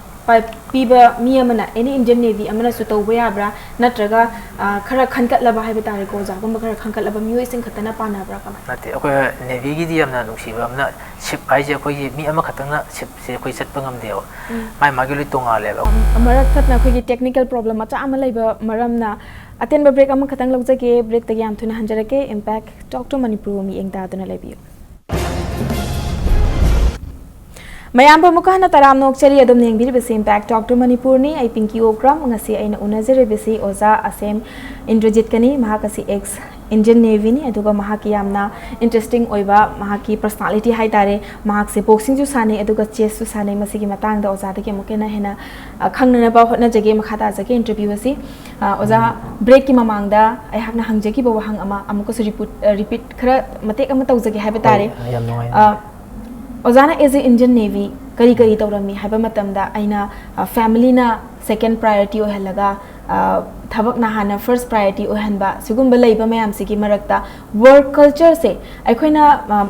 ꯄꯤꯕ ꯃꯤ ꯑꯃꯅ, ꯑꯦꯅꯤ ꯏꯟꯗꯤꯌꯟ ꯅꯦꯚꯤ ꯑꯃꯅꯁꯨ ꯇꯧꯕ ꯌꯥꯕ꯭ꯔꯥ? ꯅꯠꯇ꯭ꯔꯒ ꯑ, ꯈꯔ ꯈꯟꯒꯠꯂꯕ ꯍꯥꯏꯕ ꯇꯥꯔꯦꯀꯣ, ꯑꯣꯖꯥꯒꯨꯝꯕ ꯈꯔ ꯈꯟꯒꯠꯂꯕ ꯃꯤꯑꯣꯏꯁꯤꯡ ꯈꯛꯇꯅ ꯄꯥꯟꯅꯕ꯭ꯔꯥ? ꯀꯃꯥꯏꯅ? ꯅꯠꯇꯦ, ꯑꯩꯈꯣꯏ ꯅꯦꯚꯤꯒꯤꯗꯤ ꯌꯥꯝꯅ ꯅꯨꯡꯁꯤꯕ ꯑꯃꯅ, ꯁꯤꯞ ꯍꯥꯏꯁꯦ ꯑꯩꯈꯣꯏꯒꯤ ꯃꯤ ꯑꯃꯈꯛꯇꯪꯅ ꯁꯤꯞꯁꯦ ꯑꯩꯈꯣꯏ ꯆꯠꯄ ꯉꯝꯗꯦꯕ꯫ ꯎꯝ꯫ ꯃꯥꯏ ꯃꯥꯒꯤ ꯂꯣꯏ ꯇꯣꯡꯉꯥꯜꯂꯦꯕ꯫ ꯃꯔꯛ ꯊꯠꯅ ꯑꯩꯈꯣꯏꯒꯤ ꯇꯦꯛꯅꯤꯀꯦꯜ ꯄ꯭ꯔꯣꯕ꯭ꯂꯦꯝ ꯃꯆꯥ ꯑꯃ ꯂꯩꯕ ꯃꯔꯝꯅ ꯑꯇꯦꯟꯕ ꯕ꯭ꯔꯦꯛ ꯑꯃꯈꯛꯇꯪ ꯂꯧꯖꯒꯦ꯫ ꯕ꯭ꯔꯦꯛꯇꯒꯤ ꯌꯥꯝ ꯊꯨꯅ ꯍꯟꯖꯔꯛꯀꯦ꯫ ꯏꯝꯄꯦꯛ ꯇꯣꯛ ꯇꯨ ꯃꯅꯤꯄꯨꯔ ꯃꯤꯠꯌꯦꯡ ꯇꯥꯗꯨꯅ ꯂꯩꯕꯤꯌꯨ꯫ ꯃꯌꯥꯝꯕꯨ ꯑꯃꯨꯛꯀ ꯍꯟꯅ ꯇꯔꯥꯝꯅ ꯑꯣꯛꯆꯔꯤ꯫ ꯑꯗꯨꯝ ꯌꯦꯡꯕꯤꯔꯤꯕꯁꯤ ꯏꯝꯄꯦꯛ ꯇꯣꯛ ꯇꯨ ꯃꯅꯤꯄꯨꯔꯅꯤ꯫ ꯑꯩ ꯄꯤꯡꯀꯤ ꯑꯣꯀ꯭ꯔꯝ꯫ ꯉꯁꯤ ꯑꯩꯅ ꯎꯅꯖꯔꯤꯕꯁꯤ ꯑꯣꯖꯥ ꯑꯁꯦꯝ ꯏꯟꯗ꯭ꯔꯖꯤꯠꯀꯅꯤ꯫ ꯃꯍꯥꯛ ꯑꯁꯤ ꯑꯦꯛꯁ ꯏꯟꯗꯤꯌꯟ ꯅꯦꯚꯤꯅꯤ, ꯑꯗꯨꯒ ꯃꯍꯥꯛꯀꯤ ꯌꯥꯝꯅ ꯏꯟꯇꯔꯦꯁꯇꯤꯡ ꯑꯣꯏꯕ ꯃꯍꯥꯛꯀꯤ ꯄꯔꯁꯅꯥꯂꯤꯇꯤ ꯍꯥꯏꯇꯥꯔꯦ꯫ ꯃꯍꯥꯛꯁꯦ ꯕꯣꯛꯁꯤꯡꯁꯨ ꯁꯥꯟꯅꯩ, ꯑꯗꯨꯒ ꯆꯦꯁꯁꯨ ꯁꯥꯟꯅꯩ꯫ ꯃꯁꯤꯒꯤ ꯃꯇꯥꯡꯗ ꯑꯣꯖꯥꯗꯒꯤ ꯑꯃꯨꯛꯀ ꯍꯦꯟꯅ, ꯍꯦꯟꯅ ꯑ, ꯈꯪꯅꯅꯕ ꯍꯣꯠꯅꯖꯒꯦ꯫ ꯃꯈꯥ ꯇꯥꯖꯒꯦ ꯏꯟꯇꯔꯚ꯭ꯌꯨ ꯑꯁꯤ꯫ ꯑ, ꯑꯣꯖꯥ, ꯕ꯭ꯔꯦꯛꯀꯤ ꯃꯃꯥꯡꯗ ꯑꯩꯍꯥꯛꯅ ꯍꯪꯖꯈꯤꯕ ꯋꯥꯍꯪ ꯑꯃ ꯑꯃꯨꯛꯀꯁꯨ ꯔꯤꯄꯨꯠ-, ꯑ, ꯔꯤꯄꯤꯠ ꯈꯔ ꯃꯇꯦꯛ ꯑꯃ ꯇꯧꯖꯒꯦ ꯍꯥꯏꯕ ꯇꯥꯔꯦ꯫ ꯍꯣꯏ, ꯌꯥꯝ ꯅꯨꯡꯉꯥꯏ꯫ ꯑ, ꯑꯣꯖꯥꯅ ꯑꯦꯖ ꯑꯦ ꯏꯟꯗꯤꯌꯟ ꯅꯦꯚꯤ ꯀꯔꯤ ꯀꯔꯤ ꯇꯧꯔꯝꯃꯤ ꯍꯥꯏꯕ ꯃꯇꯝꯗ ꯑꯩꯅ, ꯑ, ꯐꯦꯃꯤꯂꯤꯅ ꯁꯦꯀꯦꯟ ꯄ꯭ꯔꯥꯏꯌꯣꯔꯤꯇꯤ ꯑꯣꯏꯍꯜꯂꯒ, ꯑ, ꯊꯕꯛꯅ ꯍꯥꯟꯅ ꯐꯥꯔꯁ ꯄ꯭ꯔꯥꯏꯌꯣꯔꯤꯇꯤ ꯑꯣꯏꯍꯟꯕ, ꯁꯤꯒꯨꯝꯕ ꯂꯩꯕ ꯃꯌꯥꯝꯁꯤꯒꯤ ꯃꯔꯛꯇ ꯋꯔꯛ ꯀꯜꯆꯔꯁꯦ ꯑꯩꯈꯣꯏꯅ, ꯑ,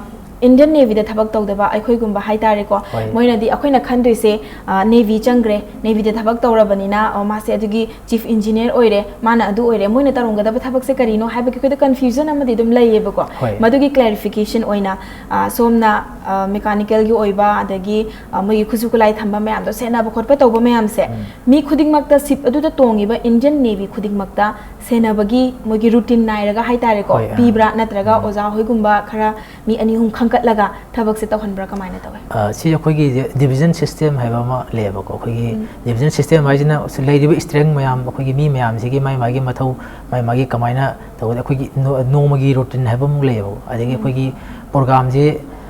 ꯏꯟꯗꯤꯌꯟ ꯅꯦꯚꯤꯗ ꯊꯕꯛ ꯇꯧꯗꯕ ꯑꯩꯈꯣꯏꯒꯨꯝꯕ ꯍꯥꯏꯇꯥꯔꯦꯀꯣ, ꯍꯣꯏ꯫ ꯃꯣꯏꯅꯗꯤ ꯑꯩꯈꯣꯏꯅ ꯈꯟꯗꯣꯏꯁꯦ, ꯑ, ꯅꯦꯚꯤ ꯆꯪꯈ꯭ꯔꯦ, ꯅꯦꯚꯤꯗ ꯊꯕꯛ ꯇꯧꯔꯕꯅꯤꯅ, ꯑꯣ, ꯃꯥꯁꯦ ꯑꯗꯨꯒꯤ ꯆꯤꯐ ꯏꯟꯖꯤꯅꯤꯌꯔ ꯑꯣꯏꯔꯦ, ꯃꯥꯅ ꯑꯗꯨ ꯑꯣꯏꯔꯦ, ꯃꯣꯏꯅ ꯇꯧꯔꯝꯒꯗꯕ ꯊꯕꯛꯁꯦ ꯀꯔꯤꯅꯣ ꯍꯥꯏꯕꯒꯤ ꯑꯩꯈꯣꯏꯗ ꯀꯟꯐ꯭ꯌꯨꯖꯟ ꯑꯃꯗꯤ ꯑꯗꯨꯝ ꯂꯩꯌꯦꯕꯀꯣ꯫ ꯍꯣꯏ꯫ ꯃꯗꯨꯒꯤ ꯀ꯭ꯂꯦꯔꯤꯐꯤꯀꯦꯁꯟ ꯑꯣꯏꯅ, ꯑ, ꯁꯣꯝꯅ, ꯑ, ꯃꯦꯀꯥꯅꯤꯀꯦꯜꯒꯤ ꯑꯣꯏꯕ, ꯑꯗꯒꯤ, ꯑ, ꯃꯣꯏꯒꯤ ꯈꯨꯠꯁꯨ ꯈꯨꯠꯂꯥꯏ ꯊꯝꯕ ꯃꯌꯥꯝꯗꯣ, ꯁꯦꯟꯅꯕ ꯈꯣꯠꯄ ꯇꯧꯕ ꯃꯌꯥꯝꯁꯦ, ꯎꯝ꯫ ꯃꯤ ꯈꯨꯗꯤꯡꯃꯛꯇ, ꯁꯤꯞ ꯑꯗꯨꯗ ꯇꯣꯡꯉꯤꯕ ꯏꯟꯗꯤꯌꯟ ꯅꯦꯚꯤ ꯈꯨꯗꯤꯡꯃꯛꯇ ꯁꯦꯟꯅꯕꯒꯤ ꯃꯣꯏꯒꯤ ꯔꯨꯇꯤꯟ ꯅꯥꯏꯔꯒ ꯍꯥꯏꯇꯥꯔꯦꯀꯣ, ꯍꯣꯏ, ꯑ꯫ ꯄꯤꯕ꯭ꯔꯥ? ꯅꯠꯇ꯭ꯔꯒ ꯎꯝ꯫ ꯑꯣꯖꯥ ꯍꯣꯏꯒꯨꯝꯕ ꯈꯔ ꯃꯤ ꯑꯅꯤ ꯑꯍꯨꯝ ꯈꯟꯒꯠꯂꯒ ꯊꯕꯛꯁꯦ ꯇꯧꯍꯟꯕ꯭ꯔꯥ? ꯀꯃꯥꯏꯅ ꯇꯧꯋꯦ? ꯑ, ꯁꯤ ꯑꯩꯈꯣꯏꯒꯤ ꯗꯤꯕꯤꯖꯟ ꯁꯤꯁꯇꯦꯝ ꯍꯥꯏꯕ ꯑꯃ ꯂꯩꯌꯦꯕꯀꯣ꯫ ꯑꯩꯈꯣꯏꯒꯤ ꯎꯝ꯫ ꯗꯤꯕꯤꯖꯟ ꯁꯤꯁꯇꯦꯝ ꯍꯥꯏꯁꯤꯅ ꯂꯩꯔꯤꯕ ꯏꯁꯇ꯭ꯔꯦꯡ ꯃꯌꯥꯝ, ꯑꯩꯈꯣꯏꯒꯤ ꯃꯤ ꯃꯌꯥꯝꯁꯤꯒꯤ ꯃꯥꯏ ꯃꯥꯒꯤ ꯃꯊꯧ, ꯃꯥꯏ ꯃꯥꯒꯤ ꯀꯃꯥꯏꯅ ꯇꯧꯒꯗ, ꯑꯩꯈꯣꯏꯒꯤ ꯅꯣ-, ꯅꯣꯡꯃꯒꯤ ꯔꯨꯇꯤꯟ ꯍꯥꯏꯕ ꯑꯃ ꯂꯩꯌꯦꯕꯀꯣ꯫ ꯑꯗꯒꯤ ꯎꯝ꯫ ꯑꯩꯈꯣꯏꯒꯤ ꯄ꯭ꯔꯣꯒ꯭ꯔꯥꯝꯁꯤ,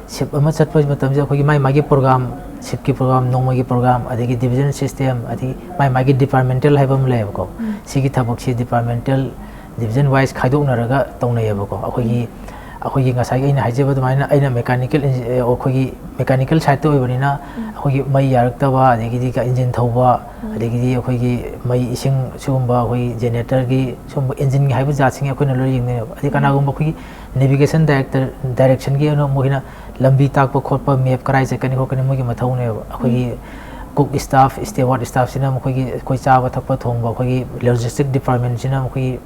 ꯁꯤꯞ ꯑꯃ ꯆꯠꯄ ꯃꯇꯝꯁꯤꯗ ꯑꯩꯈꯣꯏꯒꯤ ꯃꯥꯏ ꯃꯥꯒꯤ ꯄ꯭ꯔꯣꯒ꯭ꯔꯥꯝ, ꯁꯤꯞꯀꯤ ꯄ꯭ꯔꯣꯒ꯭ꯔꯥꯝ, ꯅꯣꯡꯃꯒꯤ ꯄ꯭ꯔꯣꯒ꯭ꯔꯥꯝ, ꯑꯗꯒꯤ ꯗꯤꯕꯤꯖꯟ ꯁꯤꯁꯇꯦꯝ, ꯑꯗꯒꯤ ꯃꯥꯏ ꯃꯥꯒꯤ ꯗꯤꯄꯥꯔꯠꯃꯦꯟꯇꯦꯜ ꯍꯥꯏꯕ ꯑꯃ ꯂꯩꯌꯦꯕꯀꯣ꯫ ꯎꯝ꯫ ꯁꯤꯒꯤ ꯊꯕꯛꯁꯤ ꯗꯤꯄꯥꯔꯠꯃꯦꯟꯇꯦꯜ, ꯗꯤꯕꯤꯖꯟ ꯋꯥꯏꯁ ꯈꯥꯏꯗꯣꯛꯅꯔꯒ ꯇꯧꯅꯩꯌꯦꯕꯀꯣ꯫ ꯑꯩꯈꯣꯏꯒꯤ, ꯎꯝ꯫ ꯑꯩꯈꯣꯏꯒꯤ ꯉꯁꯥꯏꯒꯤ ꯑꯩꯅ ꯍꯥꯏꯖꯕ ꯑꯗꯨꯃꯥꯏꯅ ꯑꯩꯅ ꯃꯦꯀꯥꯅꯤꯀꯦꯜ, ꯑꯩꯈꯣꯏꯒꯤ ꯃꯦꯀꯥꯅꯤꯀꯦꯜ ꯁꯥꯏꯠꯇ ꯑꯣꯏꯕꯅꯤꯅ, ꯑꯩꯈꯣꯏꯒꯤ ꯃꯩ ꯌꯥꯔꯛꯇꯕ, ꯑꯗꯒꯤꯗꯤ ꯏꯟꯖꯤꯟ ꯊꯧꯕ, ꯑꯗꯒꯤꯗꯤ ꯑꯩꯈꯣꯏꯒꯤ ꯃꯩ ꯏꯁꯤꯡ ꯁꯤꯒꯨꯝꯕ, ꯑꯩꯈꯣꯏꯒꯤ ꯖꯦꯅꯦꯔꯦꯇꯔꯒꯤ ꯁꯤꯒꯨꯝꯕ ꯏꯟꯖꯤꯟꯒꯤ ꯍꯥꯏꯕ ꯖꯥꯠꯁꯤꯡ ꯑꯩꯈꯣꯏꯅ ꯂꯣꯏ ꯌꯦꯡꯗꯣꯏꯅꯦꯕ꯫ ꯑꯗꯩ ꯀꯅꯥꯒꯨꯝꯕ ꯑꯩꯈꯣꯏꯒꯤ ꯅꯦꯚꯤꯒꯦꯁꯟ ꯗꯥꯏꯔꯦꯛꯇꯔ, ꯗꯥꯏꯔꯦꯛꯁꯟꯒꯤ ꯑꯣꯏꯅ ꯃꯈꯣꯏꯅ ꯂꯝꯕꯤ ꯇꯥꯛꯄ ꯈꯣꯠꯄ, ꯃꯦꯞ ꯀꯔꯥꯏ ꯆꯠꯀꯅꯤ ꯈꯣꯠꯀꯅꯤ ꯃꯣꯏꯒꯤ ꯃꯊꯧꯅꯦꯕ꯫ ꯑꯩꯈꯣꯏꯒꯤ ꯀꯨꯛ ꯁ꯭ꯇꯥꯐ, ꯁ꯭ꯇꯦꯋꯥꯔꯗ ꯁ꯭ꯇꯥꯐꯁꯤꯅ ꯃꯈꯣꯏꯒꯤ ꯑꯩꯈꯣꯏ ꯆꯥꯕ ꯊꯛꯄ ꯊꯣꯡꯕ, ꯑꯩꯈꯣꯏꯒꯤ ꯂꯣꯖꯤꯁꯇꯤꯛ ꯗꯤꯄꯥꯔꯠꯃꯦꯟꯁꯤꯅ ꯃꯈꯣꯏꯒꯤ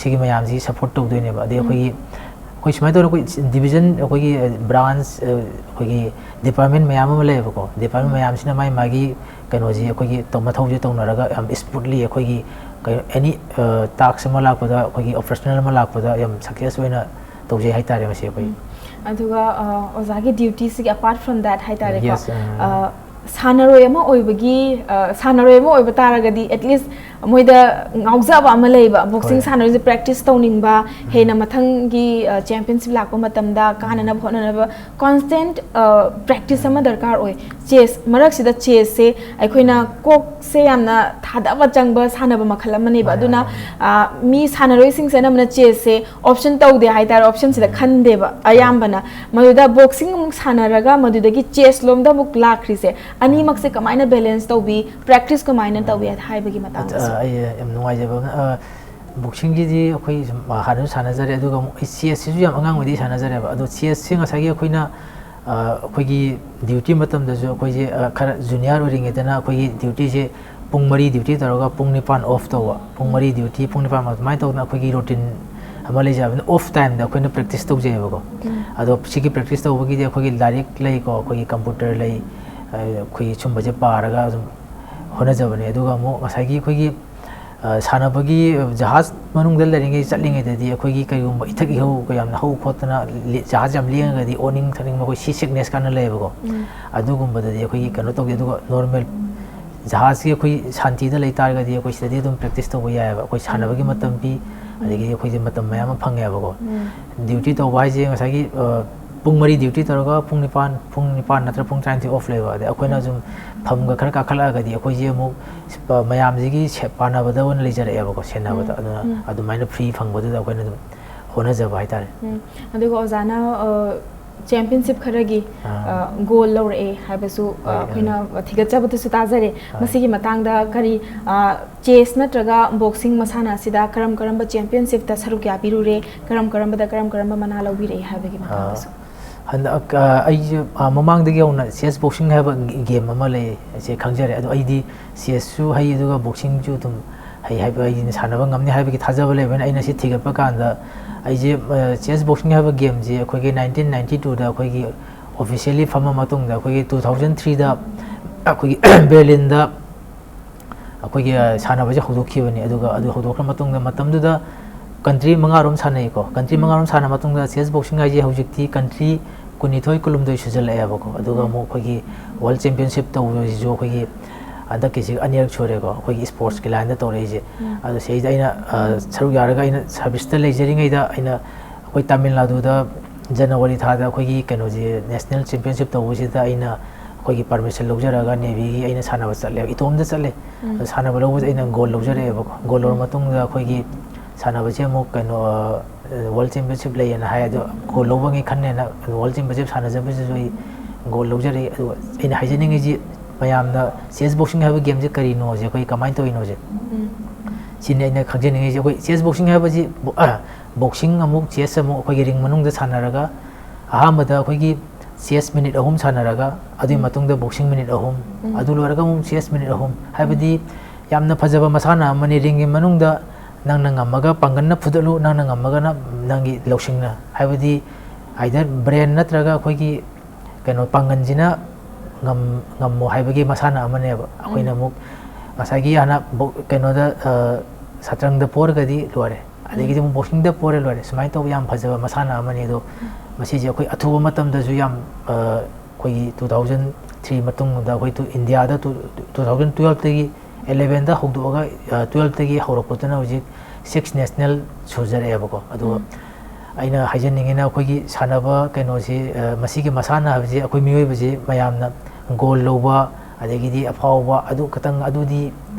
ꯁꯤꯒꯤ ꯃꯌꯥꯝꯁꯤ ꯁꯞꯄꯣꯔꯠ ꯇꯧꯗꯣꯏꯅꯦꯕ꯫ ꯑꯗꯩ ꯑꯩꯈꯣꯏꯒꯤ, ꯑꯩꯈꯣꯏ ꯁꯨꯃꯥꯏꯅ ꯇꯧꯗꯅ ꯑꯩꯈꯣꯏ ꯗꯤꯕꯤꯖꯟ, ꯑꯩꯈꯣꯏꯒꯤ ꯕ꯭ꯔꯥꯟꯁ, ꯑꯩꯈꯣꯏꯒꯤ ꯗꯤꯄꯥꯔꯠꯃꯦꯟ ꯃꯌꯥꯝ ꯑꯃ ꯂꯩꯌꯦꯕꯀꯣ꯫ ꯗꯤꯄꯥꯔꯠꯃꯦꯟ ꯃꯌꯥꯝꯁꯤꯅ ꯃꯥꯒꯤ ꯃꯥꯒꯤ ꯀꯩꯅꯣꯁꯤ ꯑꯩꯈꯣꯏꯒꯤ ꯇꯧ-, ꯃꯊꯧꯁꯦ ꯇꯧꯅꯔꯒ ꯌꯥꯝ ꯁ꯭ꯃꯨꯠꯂꯤ ꯑꯩꯈꯣꯏꯒꯤ ꯀꯩꯅꯣ, ꯑꯦꯅꯤ ꯇꯥꯛꯁ ꯑꯃ ꯂꯥꯛꯄꯗ, ꯑꯩꯈꯣꯏꯒꯤ ꯑꯣꯄꯔꯦꯁꯅꯦꯜ ꯑꯃ ꯂꯥꯛꯄꯗ ꯌꯥꯝ ꯁꯛꯁꯦꯁ ꯑꯣꯏꯅ ꯇꯧꯖꯩ ꯍꯥꯏꯇꯥꯔꯦ ꯃꯁꯤ ꯑꯩꯈꯣꯏ꯫ ꯑꯗꯨꯒ ꯑ, ꯑꯣꯖꯥꯒꯤ ꯗ꯭ꯌꯨꯇꯤꯁꯤꯒꯤ ꯑꯄꯥꯔꯠ ꯐ꯭ꯔꯣꯝ ꯗꯦꯠ ꯍꯥꯏꯇꯥꯔꯦꯀꯣ, Yes, ꯑ, ꯑ, ꯁꯥꯟꯅꯔꯣꯏ ꯑꯃ ꯑꯣꯏꯕꯒꯤ, ꯑ, ꯁꯥꯟꯅꯔꯣꯏ ꯑꯃ ꯑꯣꯏꯕ ꯇꯥꯔꯒꯗꯤ ꯑꯦꯠꯂꯤꯁ ꯃꯣꯏꯗ ꯉꯥꯎꯖꯕ ꯑꯃ ꯂꯩꯕ, ꯕꯣꯛꯁꯤꯡ ꯍꯣꯏ꯫ ꯁꯥꯟꯅꯔꯤꯁꯦ ꯄ꯭ꯔꯦꯛꯇꯤꯁ ꯇꯧꯅꯤꯡꯕ, ꯍꯦꯟꯅ ꯃꯊꯪꯒꯤ ꯆꯦꯝꯄꯤꯌꯟꯁꯤꯞ ꯂꯥꯛꯄ ꯃꯇꯝꯗ ꯀꯥꯟꯅꯅꯕ ꯍꯣꯠꯅꯅꯕ ꯀꯣꯟꯁꯇꯦꯟꯠ ꯄ꯭ꯔꯦꯛꯇꯤꯁ ꯑꯃ ꯗꯔꯀꯥꯔ ꯑꯣꯏ꯫ ꯆꯦꯁ, ꯃꯔꯛꯁꯤꯗ ꯆꯦꯁꯁꯦ ꯑꯩꯈꯣꯏꯅ ꯀꯣꯛꯁꯦ ꯌꯥꯝꯅ ꯊꯥꯗꯕ ꯆꯪꯕ ꯁꯥꯟꯅꯕ ꯃꯈꯜ ꯑꯃꯅꯦꯕ꯫ ꯃꯥꯅꯦ, ꯑꯗꯨꯅ ꯃꯥꯅꯦ꯫ ꯑ, ꯃꯤ ꯁꯥꯟꯅꯔꯣꯏꯁꯤꯡꯁꯦ ꯑꯅꯝꯕꯅ ꯆꯦꯁꯁꯦ ꯑꯣꯞꯁꯟ ꯇꯧꯗꯦ ꯍꯥꯏꯇꯥꯔꯦ, ꯑꯣꯞꯁꯟꯁꯤꯗ ꯈꯟꯗꯦꯕ ꯑꯌꯥꯝꯕꯅ꯫ ꯃꯗꯨꯗ ꯕꯣꯛꯁꯤꯡ ꯑꯃꯨꯛ ꯁꯥꯟꯅꯔꯒ ꯃꯗꯨꯗꯒꯤ ꯆꯦꯁ ꯂꯣꯝꯗ ꯑꯃꯨꯛ ꯂꯥꯛꯈ꯭ꯔꯤꯁꯦ, ꯑꯅꯤꯃꯛꯁꯦ ꯀꯃꯥꯏꯅ ꯕꯦꯂꯦꯟꯁ ꯇꯧꯕꯤ, ꯄ꯭ꯔꯦꯛꯇꯤꯁ ꯀꯃꯥꯏꯅ ꯇꯧꯕꯤ ꯍꯥꯏꯕꯒꯤ ꯃꯇꯥꯡꯗꯁꯨ꯫ ꯑ, ꯑꯩ ꯌꯥꯝ ꯅꯨꯡꯉꯥꯏꯖꯕ ꯑꯃꯅ, ꯑ, ꯕꯣꯛꯁꯤꯡꯒꯤꯗꯤ ꯑꯩꯈꯣꯏ ꯁꯨꯝ ꯍꯥꯟꯅꯁꯨ ꯁꯥꯟꯅꯖꯔꯦ, ꯑꯗꯨꯒ ꯑꯃꯨꯛ ꯑꯩ ꯆꯦꯁꯁꯤꯁꯨ ꯌꯥꯝ ꯑꯉꯥꯡ ꯑꯣꯏꯗꯒꯤ ꯁꯥꯟꯅꯖꯔꯦꯕ꯫ ꯑꯗꯣ ꯆꯦꯁꯁꯤ ꯉꯁꯥꯏꯒꯤ ꯑꯩꯈꯣꯏꯅ, ꯑ, ꯑꯩꯈꯣꯏꯒꯤ ꯗ꯭ꯌꯨꯇꯤ ꯃꯇꯝꯗꯁꯨ ꯑꯩꯈꯣꯏꯁꯦ, ꯑ, ꯈꯔ ꯖꯨꯅꯤꯌꯔ ꯑꯣꯏꯔꯤꯉꯩꯗꯅ ꯑꯩꯈꯣꯏꯒꯤ ꯗ꯭ꯌꯨꯇꯤꯁꯦ ꯄꯨꯡ ꯃꯔꯤ ꯗ꯭ꯌꯨꯇꯤ ꯇꯧꯔꯒ ꯄꯨꯡ ꯅꯤꯄꯥꯟ ꯑꯣꯐ ꯇꯧꯕ, ꯄꯨꯡ ꯃꯔꯤ ꯗ꯭ꯌꯨꯇꯤ, ꯄꯨꯡ ꯅꯤꯄꯥꯟ ꯑꯗꯨꯃꯥꯏꯅ ꯇꯧꯗꯅ ꯑꯩꯈꯣꯏꯒꯤ ꯔꯨꯇꯤꯟ ꯑꯃ ꯂꯩꯖꯕꯅꯤ꯫ ꯑꯣꯐ ꯇꯥꯏꯝꯗ ꯑꯩꯈꯣꯏꯅ ꯄ꯭ꯔꯦꯛꯇꯤꯁ ꯇꯧꯖꯩꯑꯕꯀꯣ꯫ ꯑꯗꯣ ꯁꯤꯒꯤ ꯄ꯭ꯔꯦꯛꯇꯤꯁ ꯇꯧꯕꯒꯤꯗꯤ ꯑꯩꯈꯣꯏꯒꯤ ꯂꯥꯏꯔꯤꯛ ꯂꯩꯀꯣ, ꯑꯩꯈꯣꯏꯒꯤ ꯀꯝꯄ꯭ꯌꯨꯇꯔ ꯂꯩ, ꯑ, ꯑꯩꯈꯣꯏꯒꯤ ꯁꯨꯝꯕꯁꯦ ꯄꯥꯔꯒ ꯑꯗꯨꯝ ꯍꯣꯠꯅꯖꯕꯅꯦ꯫ ꯑꯗꯨꯒ ꯑꯃꯨꯛ ꯉꯁꯥꯏꯒꯤ ꯑꯩꯈꯣꯏꯒꯤ, ꯑ, ꯁꯥꯟꯅꯕꯒꯤ ꯖꯍꯥꯖ ꯃꯅꯨꯡꯗ ꯂꯩꯔꯤꯉꯩ, ꯆꯠꯂꯤꯉꯩꯗꯗꯤ ꯑꯩꯈꯣꯏꯒꯤ ꯀꯔꯤꯒꯨꯝꯕ ꯏꯊꯛ ꯏꯍꯧ ꯌꯥꯝꯅ ꯍꯧ ꯈꯣꯠꯇꯅ ꯂꯦ-, ꯖꯍꯥꯖ ꯌꯥꯝ ꯂꯦꯡꯉꯒꯗꯤ ꯑꯣꯅꯤꯡ ꯊꯛꯅꯤꯡꯕ, ꯑꯩꯈꯣꯏ ꯁꯤ ꯁꯤꯛꯅꯦꯁ ꯀꯥꯟꯅ ꯂꯩꯌꯦꯕꯀꯣ꯫ ꯑꯗꯨꯒꯨꯝꯕꯗꯗꯤ ꯑꯩꯈꯣꯏꯒꯤ ꯀꯩꯅꯣ ꯇꯧꯗꯦ꯫ ꯑꯗꯨꯒ ꯅꯣꯔꯃꯦꯜ ꯖꯍꯥꯖꯁꯤ ꯑꯩꯈꯣꯏ ꯁꯥꯟꯇꯤꯗ ꯂꯩ ꯇꯥꯔꯒꯗꯤ ꯑꯩꯈꯣꯏ ꯁꯤꯗꯗꯤ ꯑꯗꯨꯝ ꯄ꯭ꯔꯦꯛꯇꯤꯁ ꯇꯧꯕ ꯌꯥꯏꯑꯕ꯫ ꯑꯩꯈꯣꯏ ꯁꯥꯟꯅꯕꯒꯤ ꯃꯇꯝ ꯄꯤ, ꯑꯗꯒꯤꯗꯤ ꯑꯩꯈꯣꯏꯁꯦ ꯃꯇꯝ ꯃꯌꯥꯝ ꯑꯃ ꯐꯪꯉꯦꯕꯀꯣ꯫ ꯗ꯭ꯌꯨꯇꯤ ꯇꯧꯕ ꯍꯥꯏꯁꯦ ꯉꯁꯥꯏꯒꯤ, ꯑ, ꯄꯨꯡ ꯃꯔꯤ ꯗ꯭ꯌꯨꯇꯤ ꯇꯧꯔꯒ ꯄꯨꯡ ꯅꯤꯄꯥꯟ, ꯄꯨꯡ ꯅꯤꯄꯥꯟ ꯅꯠꯇ꯭ꯔ ꯄꯨꯡ ꯇꯔꯥꯅꯤꯊꯣꯏ ꯑꯣꯐ ꯂꯩꯕ꯫ ꯑꯗꯩ ꯑꯩꯈꯣꯏꯅ ꯁꯨꯝ ꯐꯝꯒ ꯈꯔ ꯀꯥꯈꯠꯂꯛꯑꯒꯗꯤ ꯑꯩꯈꯣꯏꯁꯦ ꯑꯃꯨꯛ ꯁ-, ꯄ-, ꯃꯌꯥꯝꯁꯤꯒꯤ ꯁꯦ-, ꯄꯥꯟꯅꯕꯗ ꯑꯣꯏꯅ ꯂꯩꯖꯔꯛꯑꯦꯕꯀꯣ, ꯁꯦꯟꯅꯕꯗ꯫ ꯑꯗꯨꯅ ꯑꯗꯨꯃꯥꯏꯅ ꯐ꯭ꯔꯤ ꯐꯪꯕꯗꯨꯗ ꯑꯩꯈꯣꯏꯅ ꯑꯗꯨꯝ ꯍꯣꯠꯅꯖꯕ ꯍꯥꯏꯇꯥꯔꯦ꯫ ꯎꯝ, ꯑꯗꯨꯒ ꯑꯣꯖꯥꯅ ꯆꯦꯝꯄꯤꯌꯟꯁꯤꯞ ꯈꯔꯒꯤ ꯑꯥ꯫ ꯒꯣꯜ ꯂꯧꯔꯛꯑꯦ ꯍꯥꯏꯕꯁꯨ ꯑ, ꯍꯣꯏ, ꯑꯩꯈꯣꯏꯅ ꯊꯤꯒꯠꯆꯕꯗꯨꯁꯨ ꯇꯥꯖꯔꯦ꯫ ꯍꯣꯏ꯫ ꯃꯁꯤꯒꯤ ꯃꯇꯥꯡꯗ ꯀꯔꯤ, ꯆꯦꯁ ꯅꯠꯇ꯭ꯔꯒ ꯕꯣꯛꯁꯤꯡ ꯃꯁꯥꯟꯅ ꯑꯁꯤꯗ ꯀꯔꯝ ꯀꯔꯝꯕ ꯆꯦꯝꯄꯤꯌꯟꯁꯤꯞꯇ ꯁꯔꯨꯛ ꯌꯥꯕꯤꯔꯨꯔꯦ, ꯀꯔꯝ ꯀꯔꯝꯕꯗ ꯀꯔꯝ ꯀꯔꯝꯕ ꯃꯅꯥ ꯂꯧꯕꯤꯔꯛꯏ ꯍꯥꯏꯕꯒꯤ ꯃꯇꯥꯡꯗꯁꯨ? ꯍꯟꯗꯛ ꯑ, ꯑꯩꯁꯦ ꯑ, ꯃꯃꯥꯡꯗꯒꯤ ꯍꯧꯅ ꯆꯦꯁ ꯕꯣꯛꯁꯤꯡ ꯍꯥꯏꯕ ꯒꯦꯝ ꯑꯃ ꯂꯩ, ꯑꯩꯁꯦ ꯈꯪꯖꯔꯦ꯫ ꯑꯗꯣ ꯑꯩꯗꯤ ꯆꯦꯁꯁꯨ ꯍꯩ, ꯑꯗꯨꯒ ꯕꯣꯛꯁꯤꯡꯁꯨ ꯑꯗꯨꯝ ꯍꯩ ꯍꯥꯏꯕ, ꯑꯩꯅ ꯁꯥꯟꯅꯕ ꯉꯝꯅꯤ ꯍꯥꯏꯕꯒꯤ ꯊꯥꯖꯕ ꯂꯩꯕꯅꯤꯅ ꯑꯩꯅ ꯁꯤ ꯊꯤꯒꯠꯄ ꯀꯥꯟꯗ ꯑꯩꯁꯦ, ꯑ, ꯆꯦꯁ ꯕꯣꯛꯁꯤꯡ ꯍꯥꯏꯕ ꯒꯦꯝꯁꯦ ꯑꯩꯈꯣꯏꯒꯤ nineteen ninety twoꯗ ꯑꯩꯈꯣꯏꯒꯤ ꯑꯣꯐꯤꯁꯤꯌꯦꯜꯂꯤ ꯐꯝꯃ ꯃꯇꯨꯡꯗ ꯑꯩꯈꯣꯏꯒꯤ two thousand threeꯗ ꯑꯩꯈꯣꯏꯒꯤ ꯕꯦꯔꯂꯤꯟꯗ ꯑꯩꯈꯣꯏꯒꯤ, ꯑ, ꯁꯥꯟꯅꯕꯁꯦ ꯍꯧꯗꯣꯛꯈꯤꯕꯅꯤ꯫ ꯑꯗꯨꯒ ꯑꯗꯨ ꯍꯧꯗꯣꯛꯈ꯭ꯔ ꯃꯇꯨꯡꯗ ꯃꯇꯝꯗꯨꯗ ꯀꯟꯇ꯭ꯔꯤ ꯃꯉꯥꯔꯣꯝ ꯁꯥꯟꯅꯩꯀꯣ꯫ ꯀꯟꯇ꯭ꯔꯤ ꯃꯉꯥꯔꯣꯝ ꯁꯥꯟꯅ ꯃꯇꯨꯡꯗ ꯆꯦꯁ ꯕꯣꯛꯁꯤꯡ ꯍꯥꯏꯁꯦ ꯍꯧꯖꯤꯛꯇꯤ ꯀꯟꯇ꯭ꯔꯤ ꯀꯨꯟꯅꯤꯊꯣꯏ, ꯀꯨꯟꯍꯨꯝꯗꯣꯏ ꯁꯨꯖꯜꯂꯛꯑꯦꯕꯀꯣ꯫ ꯑꯗꯨꯒ ꯑꯃꯨꯛ ꯑꯩꯈꯣꯏꯒꯤ ꯋꯥꯔꯜ ꯆꯦꯝꯄꯤꯌꯟꯁꯤꯞ ꯇꯧꯕꯁꯤꯁꯨ ꯑꯩꯈꯣꯏꯒꯤ ꯍꯟꯗꯛꯀꯤꯁꯤ ꯑꯅꯤꯔꯛ ꯁꯨꯔꯦꯀꯣ, ꯑꯩꯈꯣꯏꯒꯤ ꯁ꯭ꯄꯣꯔꯠꯁꯀꯤ ꯂꯥꯏꯟꯗ ꯇꯧꯔꯛꯏꯁꯦ꯫ ꯑꯗꯣ ꯁꯤꯗꯩꯗ ꯑꯩꯅ, ꯑ, ꯁꯔꯨꯛ ꯌꯥꯔꯒ ꯑꯩꯅ ꯁꯥꯔꯚꯤꯁꯇ ꯂꯩꯖꯔꯤꯉꯩꯗ ꯑꯩꯅ ꯑꯩꯈꯣꯏ ꯇꯥꯃꯤꯜ ꯅꯥꯗꯨꯗ ꯖꯅꯋꯥꯔꯤ ꯊꯥꯗ ꯑꯩꯈꯣꯏꯒꯤ ꯀꯩꯅꯣꯁꯦ, ꯅꯦꯁꯅꯦꯜ ꯆꯦꯝꯄꯤꯌꯟꯁꯤꯞ ꯇꯧꯕꯁꯤꯗ ꯑꯩꯅ ꯑꯩꯈꯣꯏꯒꯤ ꯄꯔꯃꯤꯁꯟ ꯂꯧꯖꯔꯒ ꯅꯦꯚꯤꯒꯤ ꯑꯩꯅ ꯁꯥꯟꯅꯕ ꯆꯠꯂꯦ, ꯏꯇꯣꯝꯇ ꯆꯠꯂꯦ꯫ ꯑꯗꯣ ꯁꯥꯟꯅꯕ ꯂꯧꯕꯁꯦ ꯑꯩꯅ ꯒꯣꯜ ꯂꯧꯖꯔꯛꯑꯦꯕꯀꯣ꯫ ꯒꯣꯜ ꯂꯧꯔ ꯃꯇꯨꯡꯗ ꯑꯩꯈꯣꯏꯒꯤ ꯁꯥꯟꯅꯕꯁꯦ ꯑꯃꯨꯛ ꯀꯩꯅꯣ, ꯋꯥꯔꯜ ꯆꯦꯝꯄꯤꯌꯟꯁꯤꯞ ꯂꯩꯌꯦꯅ ꯍꯥꯏ꯫ ꯑꯗꯣ ꯒꯣꯜ ꯂꯧꯕꯒꯤ ꯈꯟꯅꯦꯅ ꯋꯥꯔꯜ ꯆꯦꯝꯄꯤꯌꯟꯁꯤꯞ ꯁꯥꯟꯅꯖꯕꯁꯤꯁꯨ ꯑꯩ ꯒꯣꯜ ꯂꯧꯖꯔꯛꯏ꯫ ꯑꯗꯨꯒ ꯑꯩꯅ ꯍꯥꯏꯖꯅꯤꯡꯉꯤꯁꯤ, ꯃꯌꯥꯝꯅ ꯆꯦꯁ ꯕꯣꯛꯁꯤꯡ ꯍꯥꯏꯕ ꯒꯦꯝꯁꯦ ꯀꯔꯤꯅꯣꯁꯦ, ꯑꯩꯈꯣꯏ ꯀꯃꯥꯏꯅ ꯇꯧꯔꯤꯅꯣꯁꯦ, ꯁꯤꯅꯤ ꯑꯩꯅ ꯈꯪꯖꯅꯤꯡꯉꯤꯁꯦ꯫ ꯑꯩꯈꯣꯏ ꯆꯦꯁ ꯕꯣꯛꯁꯤꯡ ꯍꯥꯏꯕꯁꯤ ꯕꯣ-, ꯑ, ꯕꯣꯛꯁꯤꯡ ꯑꯃꯨꯛ ꯆꯦꯁ ꯑꯃꯨꯛ ꯑꯩꯈꯣꯏꯒꯤ ꯔꯤꯡ ꯃꯅꯨꯡꯗ ꯁꯥꯟꯅꯔꯒ, ꯑꯍꯥꯟꯕꯗ ꯑꯩꯈꯣꯏꯒꯤ ꯆꯦꯁ ꯃꯤꯅꯤꯠ ꯑꯍꯨꯝ ꯁꯥꯟꯅꯔꯒ, ꯑꯗꯨꯒꯤ ꯃꯇꯨꯡꯗ ꯕꯣꯛꯁꯤꯡ ꯃꯤꯅꯤꯠ ꯑꯍꯨꯝ, ꯑꯗꯨ ꯂꯣꯏꯔꯒ ꯑꯃꯨꯛ ꯆꯦꯁ ꯃꯤꯅꯤꯠ ꯑꯍꯨꯝ, ꯍꯥꯏꯕꯗꯤ ꯌꯥꯝꯅ ꯐꯖꯕ ꯃꯁꯥꯟꯅ ꯑꯃꯅꯤ꯫ ꯔꯤꯡꯒꯤ ꯃꯅꯨꯡꯗ ꯅꯪꯅ ꯉꯝꯃꯒ ꯄꯥꯡꯒꯜꯅ ꯐꯨꯗꯠꯂꯨ, ꯅꯪꯅ ꯉꯝꯃꯒꯅ ꯅꯪꯒꯤ ꯂꯧꯁꯤꯡꯅ, ꯍꯥꯏꯕꯗꯤ either brain ꯅꯠꯇ꯭ꯔꯒ ꯑꯩꯈꯣꯏꯒꯤ ꯀꯩꯅꯣ, ꯄꯥꯡꯒꯜꯁꯤꯅ ꯉꯝ-, ꯉꯝꯃꯣ ꯍꯥꯏꯕꯒꯤ ꯃꯁꯥꯟꯅ ꯑꯃꯅꯦꯕ꯫ ꯑꯩꯈꯣꯏꯅ ꯑꯃꯨꯛ ꯉꯁꯥꯏꯒꯤ ꯍꯥꯟꯅ ꯕꯣ-, ꯀꯩꯅꯣꯗ, ꯑ, ꯁꯇ꯭ꯔꯪꯗ ꯄꯣꯔꯒꯗꯤ ꯂꯣꯏꯔꯦ, ꯑꯗꯒꯤꯗꯤ ꯑꯃꯨꯛ ꯕꯣꯛꯁꯤꯡꯗ ꯄꯣꯔꯦ, ꯂꯣꯏꯔꯦ꯫ ꯁꯨꯃꯥꯏꯅ ꯇꯧꯕ ꯌꯥꯝ ꯐꯖꯕ ꯃꯁꯥꯟꯅ ꯑꯃꯅꯤ꯫ ꯑꯗꯣ ꯃꯁꯤꯁꯦ ꯑꯩꯈꯣꯏ ꯑꯊꯨꯕ ꯃꯇꯝꯗꯁꯨ ꯌꯥꯝ, ꯑ, ꯑꯩꯈꯣꯏꯒꯤ two thousand three ꯃꯇꯨꯡꯗ ꯑꯩꯈꯣꯏ ꯇꯨ-, ꯏꯟꯗꯤꯌꯥꯗ ꯇꯨ-, two thousand twelveꯇꯒꯤ elevenꯗ ꯍꯧꯗꯣꯛꯑꯒ, ꯑ, twelveꯇꯒꯤ ꯍꯧꯔꯛꯄꯗꯨꯅ ꯍꯧꯖꯤꯛ six national ꯁꯨꯖꯔꯛꯑꯦꯕꯀꯣ꯫ ꯑꯗꯨꯒ ꯑꯩꯅ ꯍꯥꯏꯖꯅꯤꯡꯉꯤꯅ ꯑꯩꯈꯣꯏꯒꯤ ꯁꯥꯟꯅꯕ ꯀꯩꯅꯣꯁꯤ, ꯑ, ꯃꯁꯤꯒꯤ ꯃꯁꯥꯟꯅ ꯍꯥꯏꯕꯁꯤ ꯑꯩꯈꯣꯏ ꯃꯤꯑꯣꯏꯕꯁꯤ ꯃꯌꯥꯝꯅ ꯒꯣꯜ ꯂꯧꯕ, ꯑꯗꯒꯤꯗꯤ ꯑꯐꯥꯎꯕ, ꯑꯗꯨ ꯈꯛꯇꯪ, ꯑꯗꯨꯗꯤ